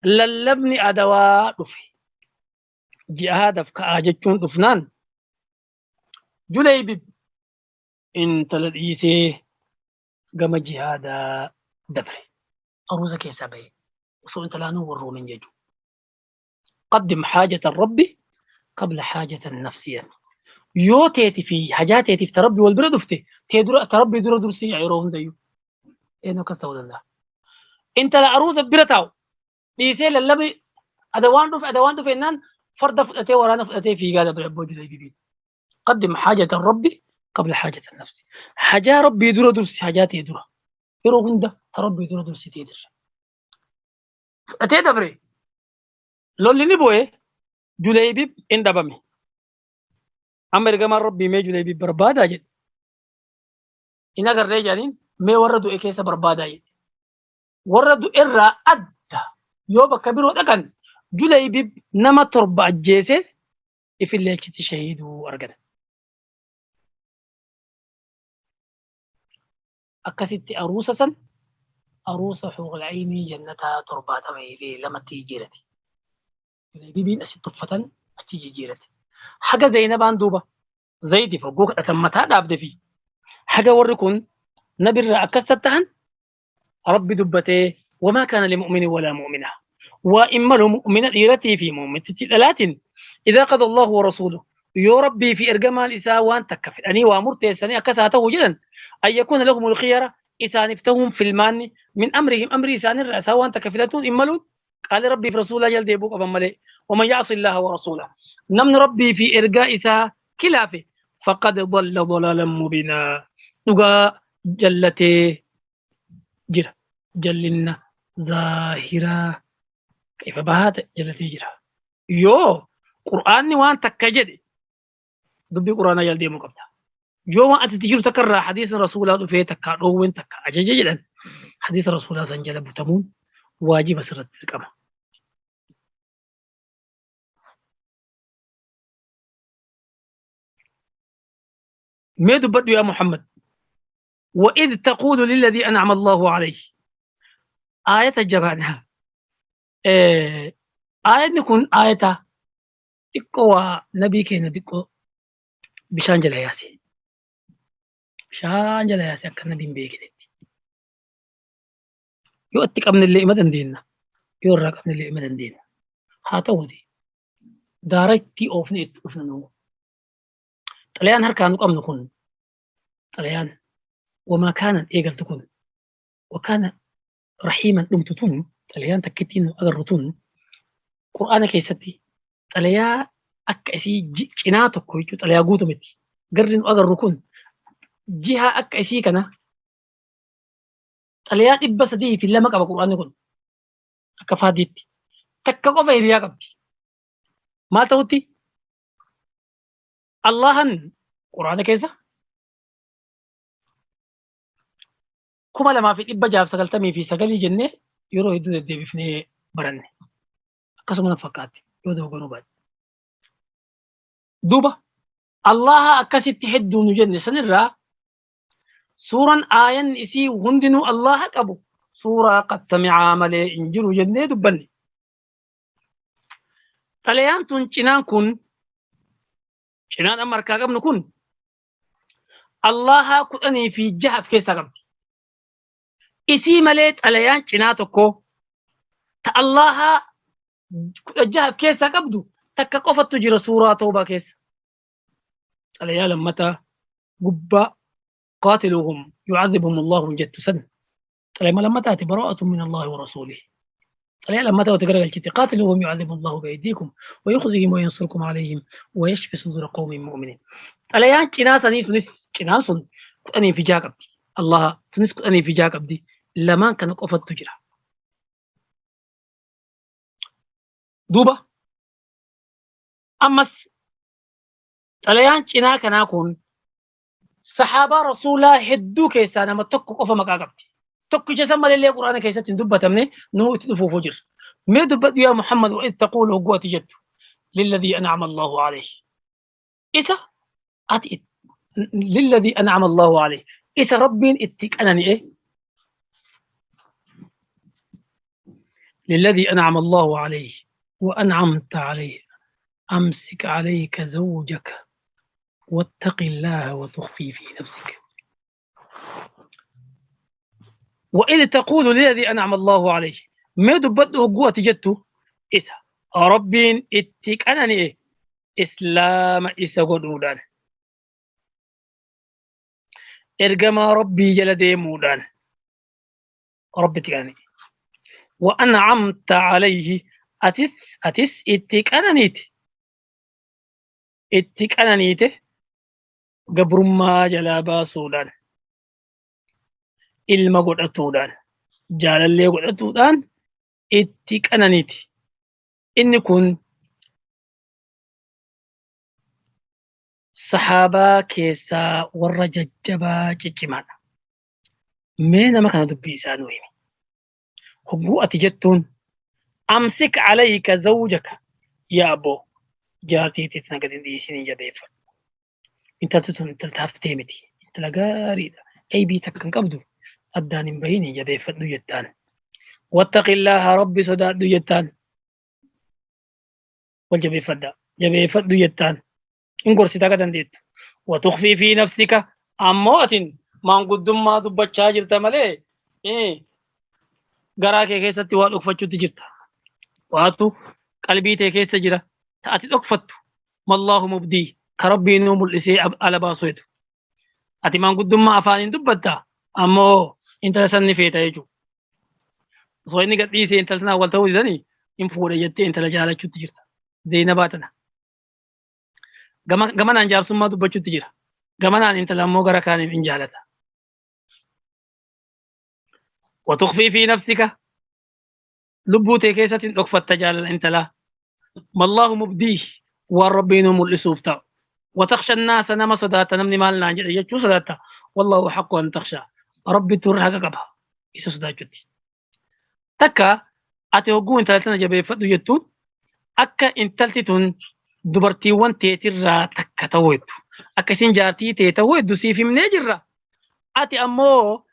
lallabni adawaa dhufe. Jihaadaaf ka'aa jechuun dhufnaan Juleebii intala dhiisee gama jihaadaa dabre. Aruuza keessaa bahe. Osoo intalaanuu warroomin jechuudha. Qaddim haajata rabbi qabla haajata nafsiya. Yoo teeti fi hajaa teetiif ta rabbi wal bira dhufte tee dura ta rabbi dura dursii yeroo hundayyuu. Eenyu akkas ta'uu danda'a. Intala aruuza bira taa'u dhiisee lallabi adawaan dhufe adawaan dhufe jennaan farda fudhatee waraana fudhatee fiigaa dabre abboo Juleebii. Qaddim haajata rabbi qabla haajata nafsi. Hajaa rabbii dura dursi hajaa tee dura. Yeroo hunda ta rabbii dura dursi tee dirra. Fudhatee dabre lolli ni bu'e Juleebii hin dhabame. Amma ergamaan rabbii mee Juleebii barbaadaa jedhe. Hin agarree jedhaniin mee warra du'e keessa barbaadaa jedhe. Warra du'e irraa adda yoo bakka biroo dhaqan Juleebii nama 7 ajjeese ifillee achitti shahiiduu argatan. Akkasitti aruusa san aruusa xuuqul-aynii jannataa 72tti jijjiirate. Juleebiin asitti uffatan achi jijjiirate. Haga Zaynabaan duuba Zaydiif hogguu kadhatan mataa dhaabde fi haga warri kun nabirraa akkas tatta'an rabbi dubbatee wamaa kaana limu'minin walaa mu'mina waa in malu mu'mina dhiiratii fi mu'mintitti dhalaatiin idaa qada Allahu wa rasuuluhu yoo rabbii fi ergamaan isaa waan takka fedhanii waa murteessanii akkas haa ta'u jedhan an yakuuna lahumul khiyara isaaniif ta'uun filmaanni min amrihim amrii isaanirraa isaan waan takka filatuun in maluun qaali rabbii fi rasuulaa jala deebi'uu qaban malee waman ya'si Allaha wa rasuulahu namni rabbii fi ergaa isaa kilaafe faqad dalla dalaalan mubiinaa dhugaa jallatee jira jallinna zaahiraa ifa bahaa ta'e jallatee jira yoo qur'aanni waan takka jedhe dubbii qur'aanaa jala deemuu qabda yoo waan ati itti jiru takka irraa hadiisni rasuulaa dhufee takka dhoowwen takka ajaja jedhan hadiisa rasuulaa san jala butamuun waajiba sirratti dirqama. Mee dubbadhu yaa Muhammad. وإذ تقول للذي أنعم الله عليه آية جبانها آية نكون آية xiqqoo waa nabii keenya xiqqoo bishaan jala yaase. Bishaan jala yaase akka nabi hin beeknetti. Yoo itti qabnellee ima dandeenya. Yoo irraa qabnellee ima dandeenya. Haa ta'uuti daaratti oofne itti dhufna nuu. Xalayaan harkaa nu qabnu kun xalayaan wamaa kaanan eegaltu kun wakaana rahiiman dhumtu tun xalayaan takkittiin nu agarru tun Qur'aana keessatti xalayaa akka isii cinaa tokko jechuun xalayaa guutu miti. Garri nu agarru kun jiha akka isii kana xalayaa 302 qaba Qur'aanni kun akka faadiitti. Takka qofa hiriyaa qabdi. Maal ta'utti? Allahan Qur'aana keessa 2699 jennee yeroo hedduu deddeebifnee baranne. Akkasuma na fakkaatti yoo dogoggoruu baadhe. Duuba Allaha akkasitti hedduu nu jenne sanirraa suuran aayan isii hundinuu Allaha qabu suuraa qad samicaa malee hin jiru jennee dubbanne. Xalayaan tun cinaan kun cinaan amma harkaa qabnu kun Allaha 16 of keessaa qabdi. Isii malee xalayaan cinaa tokko ta Allaha 16 of keessaa qabdu takka qofattu jira suuraa Tawbaa keessa. Xalayaa lammataa gubbaa qaatiluhum yu'adhibuhum Allahu jettu san xalayama lammataati bara'atun min Allahi wa rasuulihi. Xalayaa lammataa wata garagalchite qaatiluhum yu'adhibuhum Allahu bi'aydiikum wa yukhzihim wa yansurkum alayhim wa yashfi sudura qawmin mu'minin. Xalayaan cinaa sanii sunis cinaan sun 16 qabdi. Allah sunis 16 qabdi. Lamaan kana qofattu jira. Duuba ammas xalayaan cinaa kanaa kun sahaabaa rasuulaa hedduu keessaa nama tokko qofa maqaa qabdi. Tokkicha san malillee Qur'aana keessatti hin dubbatamne nuu itti dhufuufuu jirra. Mee dubbadhu yaa Muhammad wa idh taquulu hogguu ati jettu lilladhii an'ama Allahu alayhi. Isa ati lilladhii an'ama Allahu alayhi. Isa Rabbiin itti qanani'e lilladhii an'ama Allahu alayhi wa an'amta alayhi amsik alayka zawjaka wattaqi Allaha wa tukhfii fi nafsika. وإذ تقول للذي أنعم الله عليه ما دبته قوة جته إذا ربين اتك أنا إيه إسلام إسا قدودان إرجما ربي جل ديمودان ربي تكاني وأنعمت عليه أتس أتس اتك أنا نيت اتك أنا نيت قبرما جلابا سودان ilma godhatuudhaan jaalallee godhatuudhaan itti qananiiti. Inni kun sahaabaa keessaa warra jajjabaa ciccimaadha. Mee nama kana dubbii isaa nuu himi. Hogguu ati jettuun amsik alayka zawjaka yaa abboo jaartii teetina gadi hin dhiisinii jabeeffadhu. Intalti tun intalta haftee miti. Intala gaariidha. Aybii takka hin qabdu. Addaan hin bahini jabeeffadhu jettaan. Wattaqillaaha rabbi sodaadhu jettaan. Wal jabeeffadha. Jabeeffadhu jettaan. In gorsita akka dandeettu. Watukhfii fi nafsika ammoo atin maanguddummaa dubbachaa jirta malee garaa kee keessatti waa dhokfachuutti jirta. Waatu qalbii tee keessa jira. Ta ati dhokfattu. Mallaahu mubdii. Ka rabbiin nuu mul'isee ala baasu hedu. Ati maanguddummaa afaaniin dubbatta ammoo intala san ni feeta jechuudha. Osoo inni gadhiisee intala sanaan wal ta'uu didanii hin fuudhe jettee intala jaalachuutti jirta. Zeenabaa tana. Gamanaan jaarsummaa dubbachuutti jira. Gamanaan intala ammoo gara kaaniin hin jaalata. Watukhfii fi nafsika lubbuu tee keessatti hin dhokfatta jaalala intalaa. Mallaahu mubdiih waan rabbiin nuu mul'isuuf ta'u. Wataksha naasa nama sodaata namni maal naan jedhe jechuu sodaatta. Wallaahu haqqu an taksha. Rabbitu irra haqa qaba isa sodaachutti. Takka ati hogguu intala tana jabeeffadhu jettuun akka intalti tun dubartiiwwan teetirraa takka ta'uu heddu. Akka isin jaartii tee ta'uu heddu siif himnee jirra. Ati ammoo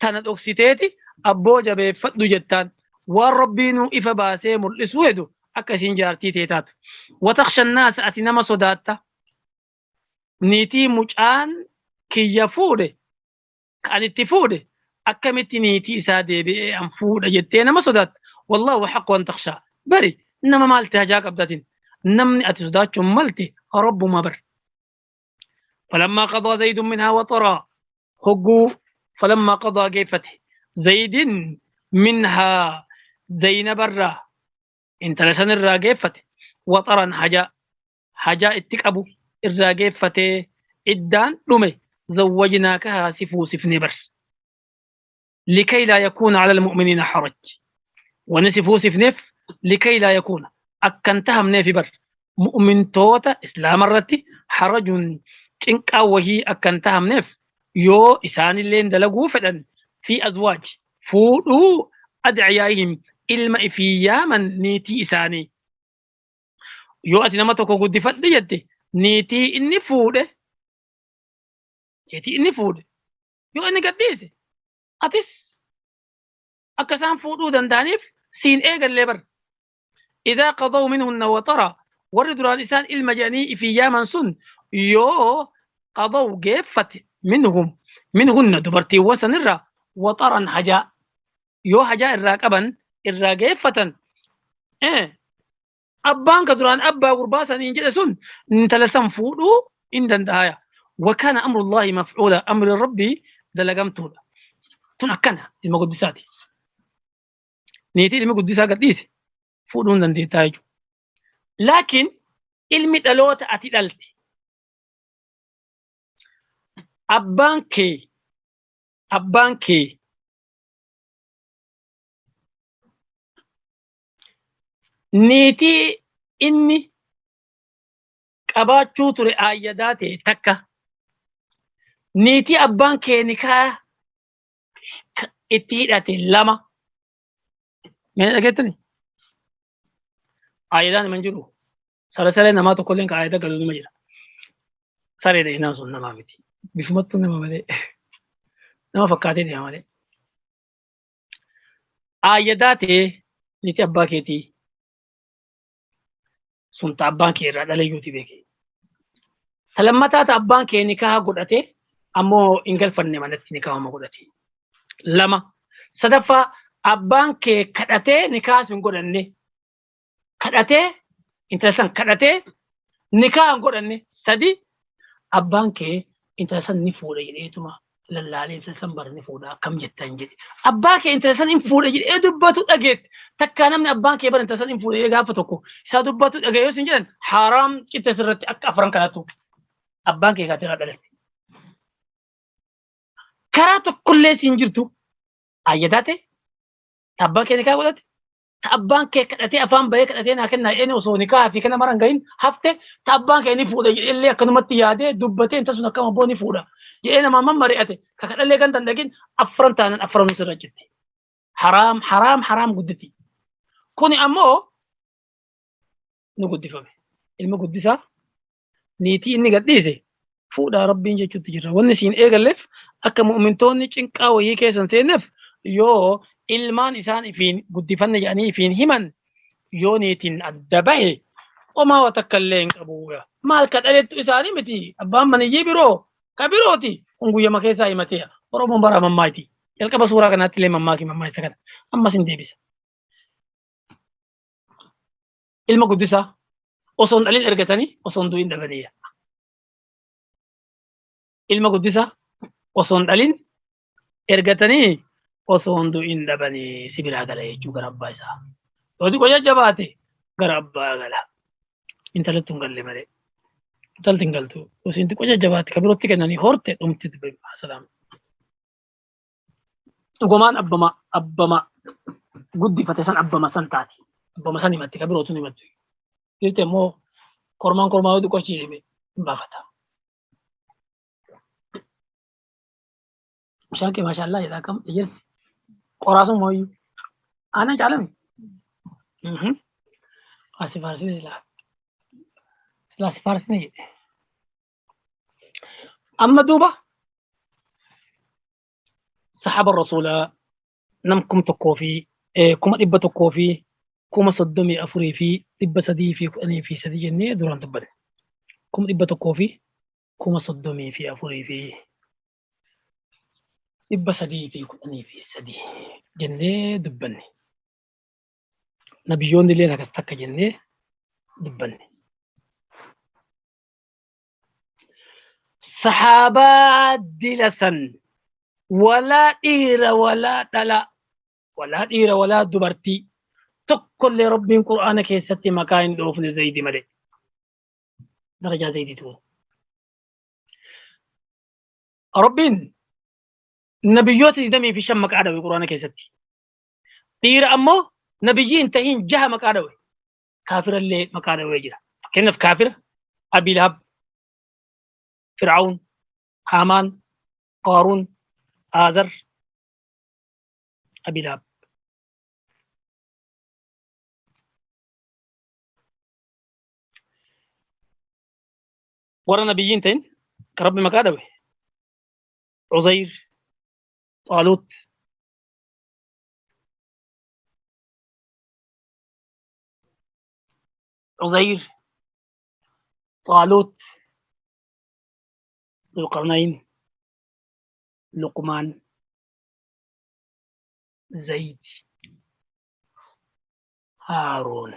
tana dhoksiteeti abboo jabeeffadhu jettaan waan rabbiinuu ifa baasee mul'isuu hedu akka isiin jaartii tee taatu. Wataksha naasa ati nama sodaatta. Niitii mucaan kiyya fuudhe Ka ani itti fuudhe akkamitti niitii isaa deebi'ee an fuudha jettee nama sodaatta. Wallaahu ahaqqu an takhshaa. Bari nama maalti hajaa qabdatin. Namni ati sodaachuun malte Rabbuma bar. Falammaa qadaa Zaydun minhaa waxaraa. Hogguu falammaa qadaa geeffate. Zaydin minhaa Zaynabarraa intala sanirraa geeffate. Waxaran hajaa. Hajaa itti qabu irraa geeffatee iddaan dhume zawwajnaakahaa si fuusifne bar. Likay laa yakuuna ala almu'miniina haraj. Wanni si fuusifneef likay laa yakuuna akka hin tahamneefi bar. Mu'mintoota islaama irratti harajun cinqaa wahii akka hin tahamneef yoo isaanilleen dalaguu fedhan fi azwaaj fuudhuu adciyaa'ihim ilma ifii yaaman niitii isaanii. Yoo ati nama tokko guddifadhe jette niitii inni fuudhe niitii inni fuudhe yoo inni gadhiise atis akka isaan fuudhuu danda'aniif siin eegallee bar. Idaa qadaw minhunna waxara warri duraan isaan ilma jedhanii ifii yaaman sun yoo qadaw geeffate minhum minhunna dubartiiwwan sanirraa waxaran hajaa yoo hajaa irraa qaban irraa geeffatan abbaan ka duraan abbaa gurbaa saniin jedhe sun intala san fuudhuu hin danda'aya. Wakaana amrullaahi maf'uula amri rabbii dalagamtuudha. Tun akkana ilma guddisaati. Niitii ilmi guddisaa gadhiise fuudhuu hin dandeettaa jechuudha. Laakiin ilmi dhaloota ati dhalte abbaan kee abbaan kee niitii inni qabaachuu ture aayyadaa ta'e takka niitii abbaan kee nikaa itti hidhate lama mee dhageettani aayyadaan himan jiru sare saree namaa tokkolleen ka aayyada galu nima jira saree dheeyinaan sun namaa miti bifumattuu nama malee nama fakkaatee deema malee Aayyadaa tee niiti abbaa keetii sun ta abbaan kee irraa dhalayyuuti beeki. Ta lammataa ta abbaan kee nikaha godhate ammoo hin galfanne manatti nikaahuma godhate. Lama. Sadaffaa abbaan kee kadhatee nikaha sin godhanne. Kadhatee intala san kadhatee nikaha hin godhanne. Sadi abbaan kee intala san ni fuudha jedheetuma lallaalee intala san bara ni fuudha akkam jettan jedhe. Abbaa kee intala san hin fuudha jedhee dubbatu dhageette. Takkaa namni abbaan kee bara intala san hin fuudha jedhee gaafa tokko isaa dubbatu dhagee yoo sin jedhan haraam citte sirratti akka afran kanattu abbaan kee kaatirraa dhalatte. Karaa tokkollee siin jirtu ayyadaa ta'e abbaan kee nikaa godhate ta abbaan kee kadhatee afaan bahee kadhatee naa kennaa jedheen osoo nikaa fi kana mara hin gahin hafte ta abbaan kee ni fuudha jedhellee akkanumatti yaadee dubbatee inta sun akkam abboo ni fuudha jedhee namaa mammari'ate ka kadhallee ganda hin dhaqin afran taanan afran sirra jirti. Haraam haraam haraam gudditi. Kuni ammoo ni guddifame. Ilma guddisaa niitii inni gadhiise fuudhaa rabbiin jechuutti jirra. Wanni siin eegalleef akka mu'mintoonni cinqaa wayii keessa hin seenneef yoo ilmaan isaan ifiin guddifanne jedhanii ifiin himan yoo niitiin adda bahe homaa wa takka illee hin qabu. Maal ka dhalettu isaanii miti abbaan maniyyii biroo ka birooti kun guyyama keessaa himatee Oromoon bara mammaati. Jalqaba suuraa kanaatti illee mammaaki mammaaksa kana ammas hin deebisa. Ilma guddisaa osoo hin dhalin ergatanii osoo hin du'in dhabanii. Ilma guddisaa osoo hin dhalin ergatanii osoo hin du'in dhabanii si biraa gala jechuu gara abbaa isaa. Yoo xiqqoo jajjabaate gara abbaa gala. Intalatti hin galle malee. Intalti hin galtu. Osoo hin xiqqoo jajjabaate ka birootti kennanii horte dhumti salaam. Dhugumaan abbama abbama guddifate san abbama san taati. Abbama san himatti ka birootu himattu. Jirti ammoo kormaan kormaa yoo xiqqoo achi deeme hin baafata. Bishaan kee maashaallaa jedha akkam ejersi. Qoraa sun mooyyuu. Aannan caalami. Asi faarsine silaa. Silaa si faarsine jedhe. Amma duuba saxaaba rasuulaa nam 1,134,313 jennee duraan dubbanne. 313 jennee dubbanne. Nabiyyoonni illee akkas takka jennee dubbanne. Sahaabaa dila san walaa dhiira walaa dhala walaa dhiira walaa dubartii tokkollee Rabbiin Qur'aana keessatti maqaa hin dhoofne Zaydi malee. Darajaa Zaydiitu. Rabbiin nabiyyoota 25 maqaa dhawe Qur'aana keessatti. Dhiira ammoo nabiyyii hin tahin jaha maqaa dhawe. Kaafirallee maqaa dhawee jira. Fakkeenyaaf kaafira Abii Lahab, Fir'aawun, Haamaan, Qaaruun, Aazar, Abii Lahab. Warra nabiyyiin ta'in kan Rabbi maqaa dhawe Uzayr, Xaaluut, Uzayr, Xaaluut, Zulqarnayn, Luqmaan, Zayd, Haaruun.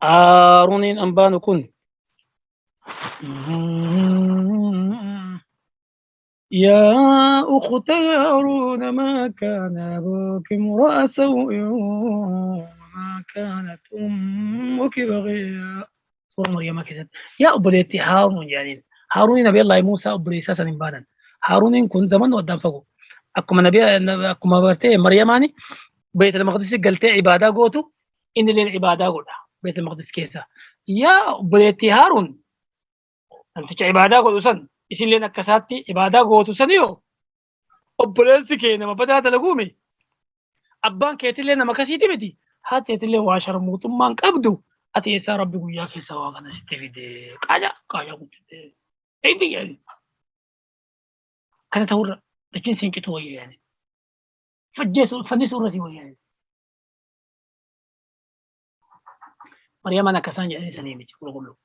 Haaruuniin ambaanu kun يا أخت هارون ما كان أبوك امرأ سوء وما كانت أمك بغيا. سورة مريم كذا. يا أبليتي هارون يعني هارون نبي الله موسى أبلي ساسا بانا هارون كنت زمن ودان فقو أكما نبي أكما برتي مريم يعني بيت المقدس قلت عبادة قوتو إن اللي العبادة قولها بيت المقدس كيسا يا أبليتي هارون أنت عبادة قوتو سن isin leen akka isaatti ibaadaa gootu saniyoo obboleessi kee nama badaa dalaguumi abbaan keetillee nama kasiiti miti haati keetillee waa sharmuutummaan qabdu ati eessaa rabbi guyyaa keessa waa kana sitti fide qaaja qaaja guddite eeyti yaani kana ta'urra dachiin siinqitu wayya yaani fajjeesu fannisuu irra si wayya yaani Mariyamaan akka isaan jedhanii sanii miti qulqulluu.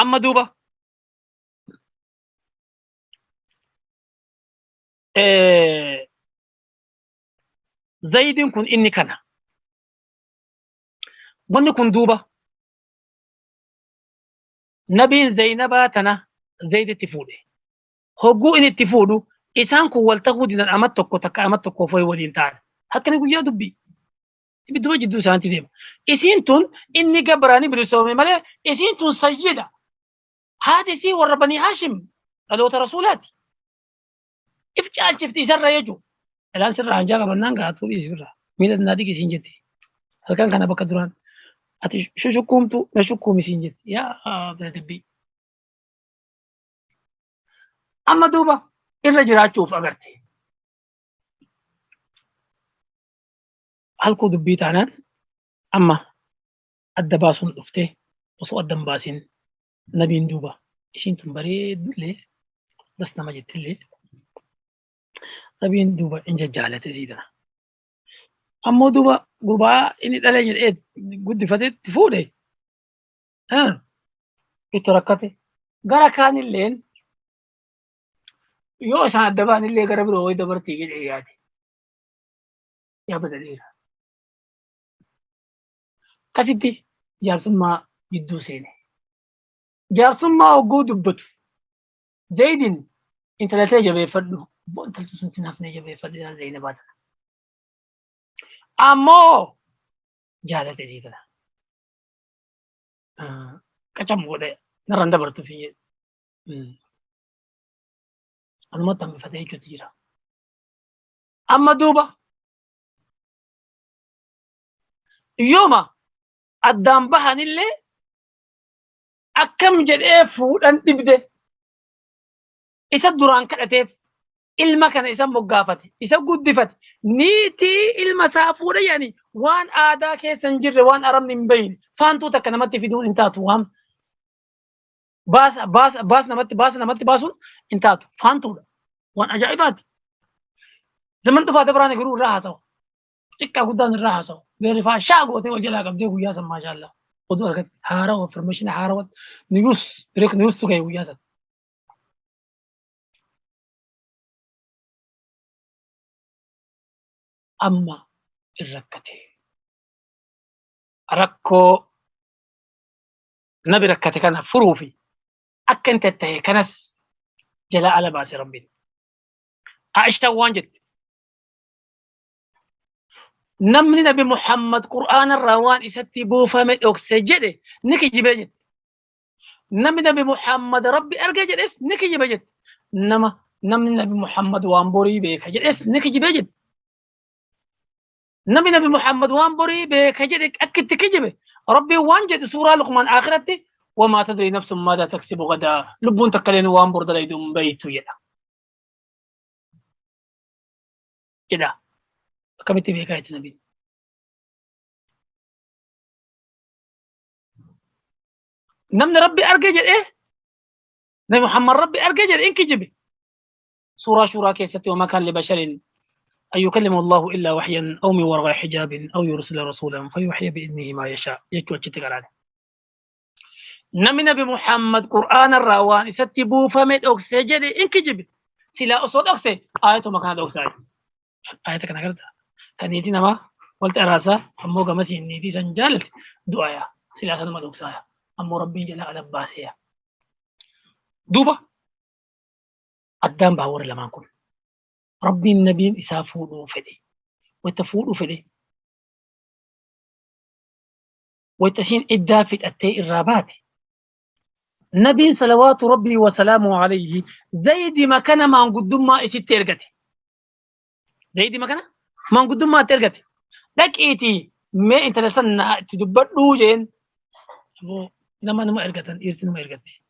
Amma duuba Zayidiin kun inni kana. Wanni kun duuba nabiin Zaynabaa tana Zayiditti fuudhe. Hogguu inni itti fuudhu isaan kun wal ta'uu didan amat tokko takka amat tokko foyi waliin ta'an. Hakkani guyyaa dubbii. Ibidduma jidduu isaanitti deema. Isiin tun inni gabraani bilisoome malee isiin tun sayyida. Haati isii warra Banii Haashim dhaloota rasuulaati. If caalchifti isarra jechuudha. Dhalaan sirraa hanjaa qabannaan gaatuu dhiisi sirraa. Miila naa dhiqi siin jetti. Halkan kana bakka duraan ati shushukuumtu na shukkuumi siin jetti. Yaa bira dubbii. Amma duuba irra jiraachuuf agarte. Halkuu dubbii taanaan amma adda baasuun dhuftee osoo adda hin baasin nabiin duuba isiin tun bareeddullee das nama jettillee nabiin duuba in jajjaalate isii tana. Ammoo duuba gurbaa inni dhalee jedhee guddifatetti fuudhe itti rakkate gara kaanilleen yoo isaan adda ba'anillee gara biroo wayi dabartii jedhee yaade. Yaa badaleera. Akkasitti jaarsummaa gidduu seene. Jaarsummaa hogguu dubbatu Zaydin intala tee jabeeffadhu. Abboo intalti sun sin hafnee jabeeffadhu yaa Zaynabaa tana. Ammoo jaalate isii tana. Qacam godhe narraan dabartu fi jedhe. Anumatti hambifatee jechuutti jira. Amma duuba yooma addaan bahanillee akkam jedhee fuudhan dhibde isa duraan kadhateef ilma kana isa moggaafate isa guddifate niitii ilma isaa fuudha jedhanii waan aadaa keessa hin jirre waan arabni hin beeyne faantuu takka namatti fiduun hin taatu waan baasa baasa baasa namatti baasa namatti baasuun hin taatu faantuudha waan ajaa'ibaati. Zaman dhufaa dabraan garuu irraa haasawa. Xiqqaa guddaan irraa haasawa. Verify shaa gootee wal jalaa qabdee guyyaa san maashaallah. Oduu argatte haarawa information haarawa news break news tu ga'e guyyaa san. Amma rakkate. Rakkoo nabi rakkate kana furuufi akka inni ta'e kanas jalaa ala baase Rabbiin. Aishaan waan jette. Namni Nabi Muhammad Qur'aana irraa waan isatti buufame dhokse jedhe ni kijibee jette. Namni Nabi Muhammad Rabbi arge jedhes ni kijibe jette. Namni Nabi Muhammad waan borii beeka jedhes ni kijibee jette. Namni Nabi Muhammad waan borii beeka jedhe akka itti kijibe Rabbiin waan jedhu suuraa Luqmaan akhiratti wamaa tadri nafsun maadaa taksibu gadaa lubbuun takka leen waan bor dalaydu hin beeytu jedha. Jedha. Akkamitti beekaa jetti nabiin. Namni Rabbi arge jedhee Nabi Muhammad Rabbi arge jedhe in kijibe. Suuraa Shuuraa keessatti wamaa kaan libasharin أن يكلم الله إلا وحيا أو من وراء حجاب أو يرسل رسولا فيوحي بإذنه ما يشاء يجوا أتشتغل. نمي نبي محمد قرآن الروان ستبو فمد أكسي جدي إن كجب سلا أصود أكسي آية مكان أكسي آية كان قرأتها كان نما قلت أراسا أمو قمسي نيتي سنجالت دعايا سلا سنما أكسايا أمو ربي جل على باسيا دوبا أدام باور لما نكون ربي النبي إسافو فدي وتفول فدي وتسين إدافت أتي الرابات نبي صلوات ربي وسلامه عليه زيد ما كان ما قدام ما إسي ترجتي زيد ما كان ما قدام ما ترجتي لك إيتي ما أنت لسنا تدبر لوجين لما نما إرجتن إيرتن ما إرجتي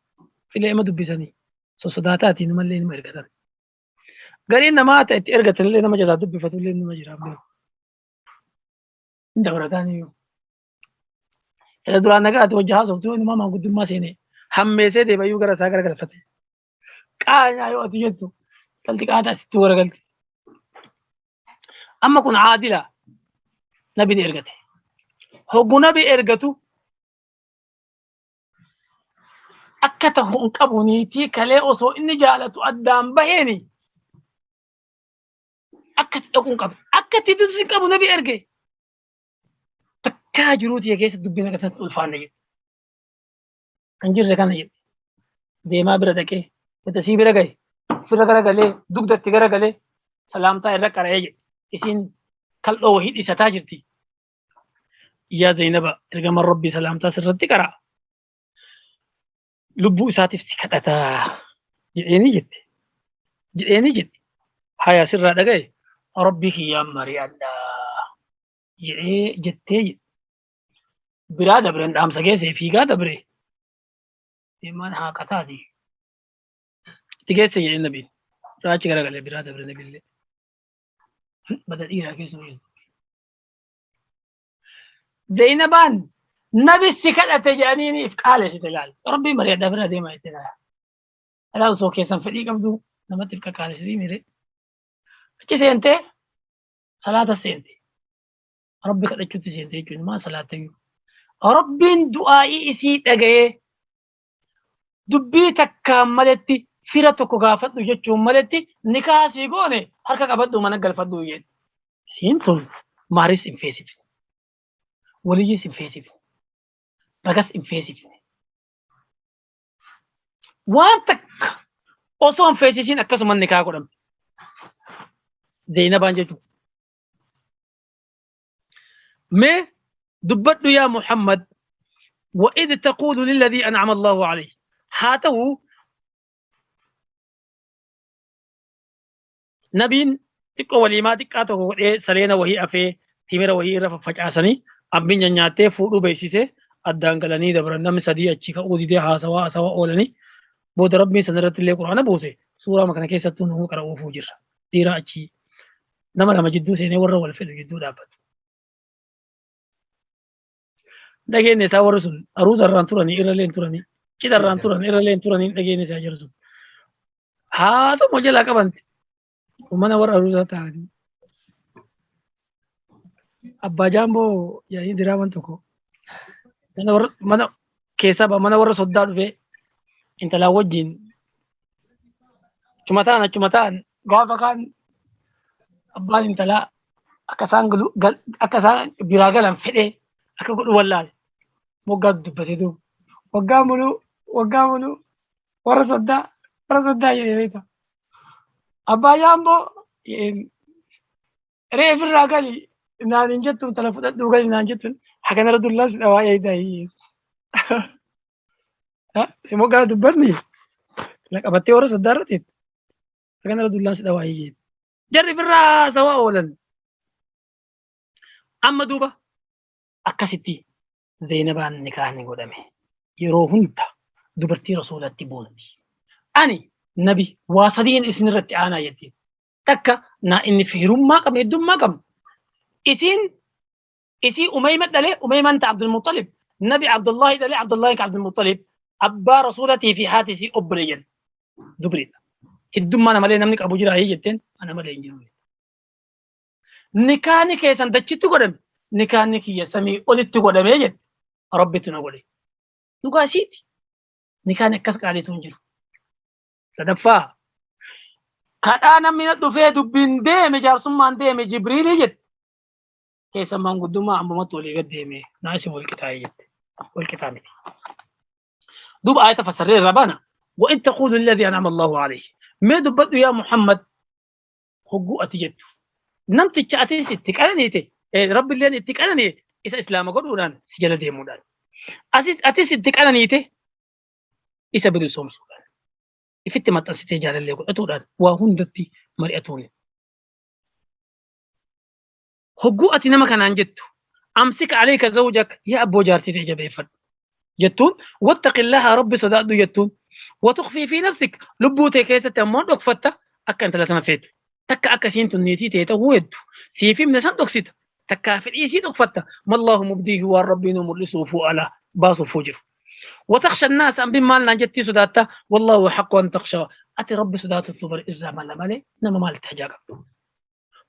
في اللي ما دبيسني صداتاتي نما اللي نما إرجتن قالين ما ترجتن اللي نما جدا دبي فتولي نما جرا دورة ثانية إذا درانا قاعد وجهازه وتقول ما ما قدام ما سيني همسة دي بيو كرا ساكر كرا فتح كأنا يو أتيجتو قلت قاعد أستورة قلت أما كن عادلة نبي إرجته هو نبي إرجته أكته أنكبني تي كله أصو إني جالت أدام بهني أكت أكون قبل أكت تدرس كابو نبي إرجع تكاجروتي يا كيس دبينا كسرت الفانية كنجر كان يجي ديما برا دكه متسي برا گئے پھر کرا گلے دگ دتی کرا گلے سلامتا ارا کرے جے اسین کل او وحید استا جرتی يا زينب ارجم ربي سلامتا سرتي کرا لبو اساتف سكتتا جيني جت جيني جت هيا سر دغاي ربي يا مريم جي جتي برا دبرن دام سگه فيغا دبره إيمان ها قطعتي تجيت يا النبي راجع كذا قال برادة برنبي اللي بدل إيه راكز نقول زينبان نبي السكال أتجانيني إفقاله تقال ربي مريض دبر دي ما يتنا لا سو كيسن فريق أبدو لما تفك قال سدي ميري أتش سنتي صلاة سنتي ربي قد أتش سنتي ما صلاة ربي دعائي إسي تجي dubbii takkaan maletti fira tokko gaafadhu jechuun maletti nikaa sii goone harka qabadhu mana galfadhu jedhe. Isiin sun maaris hin feesifne. Waliyyis hin feesifne. Ragas hin feesifne. Waan takka osoo hin feesisiin akkasuma nikaa godhamte. Zeenabaan jechuudha. Mee dubbadhu yaa Muhammad وإذ تقول للذي أنعم الله عليه هاتو نبين تكو وليما تكاتو سلينا وهي أفي تيمير وهي رفع فجأسني أبين نياتي فودو بيسيسه أدان قلني دبر نم سدي أتشيكا أودي دي هاسوا أسوا أولني بود ربي سنرت اللي قرآن بوسه سورة مكان كيسة نهو كرأو فوجر تيرا أتشي نما لما جدو سيني ورا والفيل جدو دابت دقيني ساورسون أروز الران تراني إرلين تراني كده الران تراني إرلين تراني دقيني ساجرسون هذا مجلا كبنت ومن ور أروز تاني Abbaa Jaamboo yaa'ii diraaman tokko mana keessaa mana warra soddaa dhufee intalaa wajjin achuma ta'an gaafa kaan abbaan intalaa akka isaan biraa galan fedhee akka godhu wallaale moggaa dubbatee duuba waggaa muluu warra soddaa jedhee beekta. Abbaa Jaamboo reef irraa gali naan hin jettuun tala fudhadhuu gali naan jettuun hakanarra dullaas dhawaa eegdaa hiyyeessu. Moggaa dubbatni la qabattee warra soddaa irratti hakanarra dullaas dhawaa hiyyeessu. Jarri birraa sawaa oolan. Amma duuba akkasitti Zeenabaan nikaahni godhame. Yeroo hunda dubartii rasuulatti boonti. Ani nabi waa sadiin isin irratti aanaa jettiin. Takka naa inni firummaa qabna heddummaa qabna. Isiin isii Umayma dhalee Umaymaan ta Abdul Muttalib nabi Abdullahi dhalee Abdullahi ka Abdul Muttalib abbaa rasuulatii fi haati isii obboleeyyan dubriidha. Heddummaa na malee namni qabu jira jetteen ana malee hin jiru. Nikaahni keessan dachitti godhame nikaahni kiyya samii olitti godhamee jette rabbitu na godhe. Dhugaa isiiti. Nikaahni akkas qaaliitu hin jiru. Sadaffaa kadhaa namni na dhufee dubbiin deeme jaarsummaan deeme Jibriilii jette. Keessa maanguddummaa ammumatti walii gad deeme naa isin wal qixaa'ee jette. Wal qixaa miti. Duuba aayata fassarree irraa baana. وإن تقول الذي أنعم الله عليه ما دبت يا محمد هجو أتجت نمت تشاتي ستك رب اللي اتك إذا إسلام قدودان سجل ديمودان أتيس اتك أنا إذا بدو سوم سودان إفت ما تنسيت جال اللي يقول أتودان وهندتي مرئتوني هجو أتي نما كان أنجت أمسك عليك زوجك يا أبو جارتي تعجب فد جتون واتق الله رب صدق جتون وتخفي في نفسك لبوتي كيسة تمون دكفتا أكا أنت لا تنفيت تكا أكا سينتو نيتي تيتا هو سيفي من سن دكسيت تكا في الإيسي دكفتا ما الله مبديه والرب ملسه فؤلا باص فجر وتخشى الناس أن بما لنا جتي سداتا والله حق أن تخشى أتي رب سدات الصبر إذا ما لمالي نما مال تحجاك.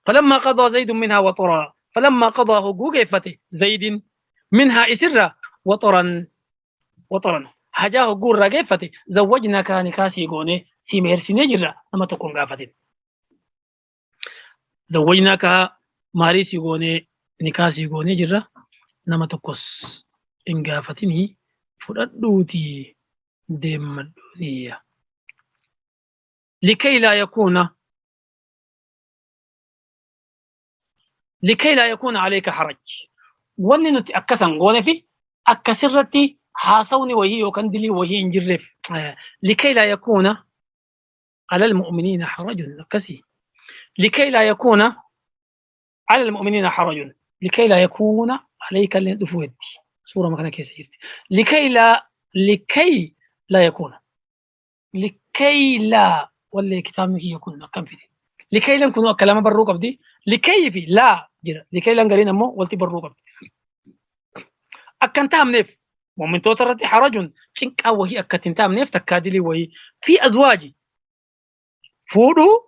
فلما قضى زيد منها وطرا فلما قضى هجوجة زيد منها إسرا وطرا حاجاه جور رجفتي زوجنا كان كاسي جوني سيمير سينجرا لما تكون غافتين زوجناك ماريسي جوني نكاسي جوني جرا لما تكوس إن غافتني فردوتي دمدوتي لكي لا يكون عليك حرج ونن أكسن جوني في أكسرتي حاصوني وهي وكندلي وهي انجرف لكي لا يكون على المؤمنين حرج كسي لكي لا يكون على المؤمنين حرج لكي لا يكون عليك اللي سورة ما كان كيسيرتي لكي لا يكون لكي لا ولا كتاب يكون كم في لكي لا نكون كلام بروك دي لكي في لا جرا لكي لا نقرينا مو ولتي بروك أكنتها منيف ومن توترت حرج شنك وهي أكتنتها منيف تكادلي وهي في أزواجي فودو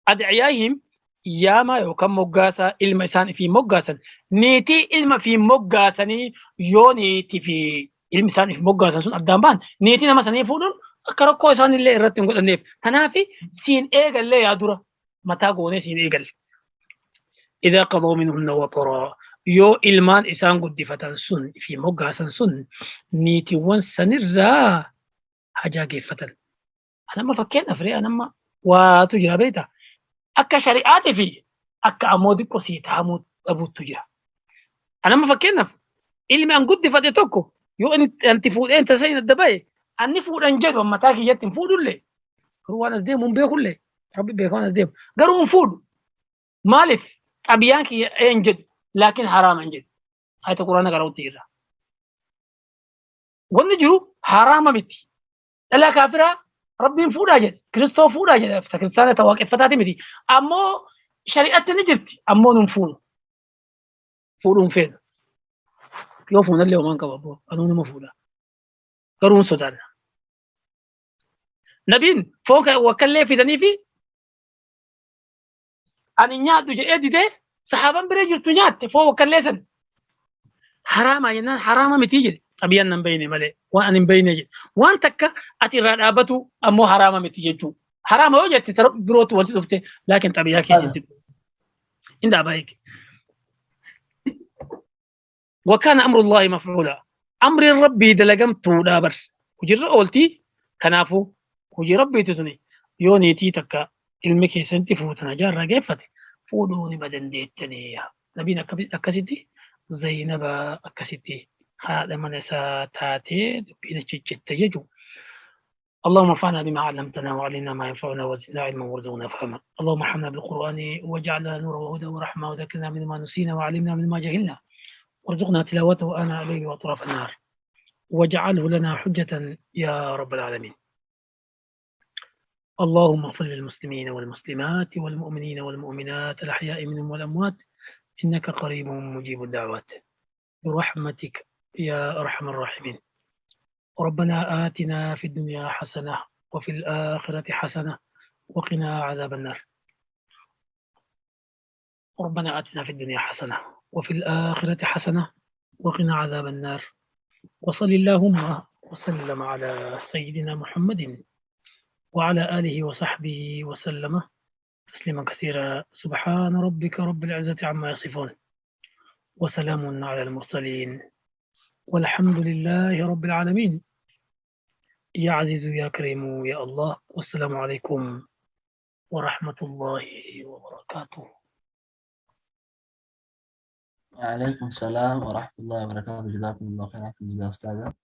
أدعيائهم ياما يوكم مقاسا إلما إسان في مقاسا نيتي إلما في مقاسني يو نيتي في إلما إسان في مقاسا سن أدام نيتي نما سني فودون أكركو إسان اللي إرتن قد النيف تنافي سين إيغل اللي يادورا متى قوني سين إيغل إذا قضوا منهن وطرا يو إلمان إسان قد فتن سن في مقاسا سن نيتي وان سنرزا حاجة فتن أنا ما فكينا فري أنا ما وتجرى بيتا أكا شريعاتي في أكا أمودي قصي تامود أبو تجرى أنا ما فكينا إلما أن قد فتتوكو يو أنت فود أنت سين الدبي أني فود أنجد وما تاكي يتم فود اللي هو أنا زديم بيقول لي ربي بيكون أنا زديم قالوا فود مالف أبيانك أنجد لكن حرام أنجد هاي القرآن قالوا تيرا ونجرو حرام بيتي لا كافرة ربي فود أجد كريستو فود أجد كريستانة تواقف فتاتي متي أمو شريعة نجرت أمو نفول فولون فين يوفون اللي ومان كبابو أنا مفولا قرون سودان نبين فوق وكلي في دنيفي أنا نيادو جئ دي Saxaaban bira jirtu nyaatte foon wakkallee san. Haraamaa jennaan haraama mitii jedhe. Xabiyaan nan beeyne malee waan ani hin beeyne jedhe. Waan takka ati irraa dhaabbatu ammoo haraama miti jechuu. Haraama yoo jette tara birootu walitti dhufte laakiin xabiyaa keessatti. Hin dhaabaa eegi. Wakaana amrullaahi mafcuula. Amriin rabbii dalagamtuudha bar. Hojiirra ooltii kanaafuu hojii rabbiitu suni yoo niitii takka ilmi keessanitti fuutan hajaarraa geeffate fuudhuu nima dandeettanii. Nabiin akkasitti Zaynaba akkasitti haadha mana isaa taatee dubbiin achi citte jechuudha. اللهم انفعنا بما علمتنا وعلمنا ما ينفعنا وزدنا علما وارزقنا فهما. اللهم ارحمنا بالقرآن واجعلنا نورا وهدى ورحمة وذكرنا مما نسينا وعلمنا مما جهلنا وارزقنا تلاوته آناء الليل وأطراف النهار واجعله لنا حجة يا رب العالمين. اللهم اغفر للمسلمين والمسلمات والمؤمنين والمؤمنات الأحياء منهم والأموات إنك قريب مجيب الدعوات برحمتك يا أرحم الراحمين. ربنا آتنا في الدنيا حسنة وفي الآخرة حسنة وقنا عذاب النار. ربنا آتنا في الدنيا حسنة وفي الآخرة حسنة وقنا عذاب النار. وصل اللهم وسلم على سيدنا محمد وعلى آله وصحبه وسلم تسليما كثيرا. سبحان ربك رب العزة عما يصفون وسلام على المرسلين والحمد لله رب العالمين. يا عزيز يا كريم يا الله. والسلام عليكم ورحمة الله وبركاته. وعليكم السلام ورحمة الله وبركاته. جزاكم الله خيرا. جزا أستاذة.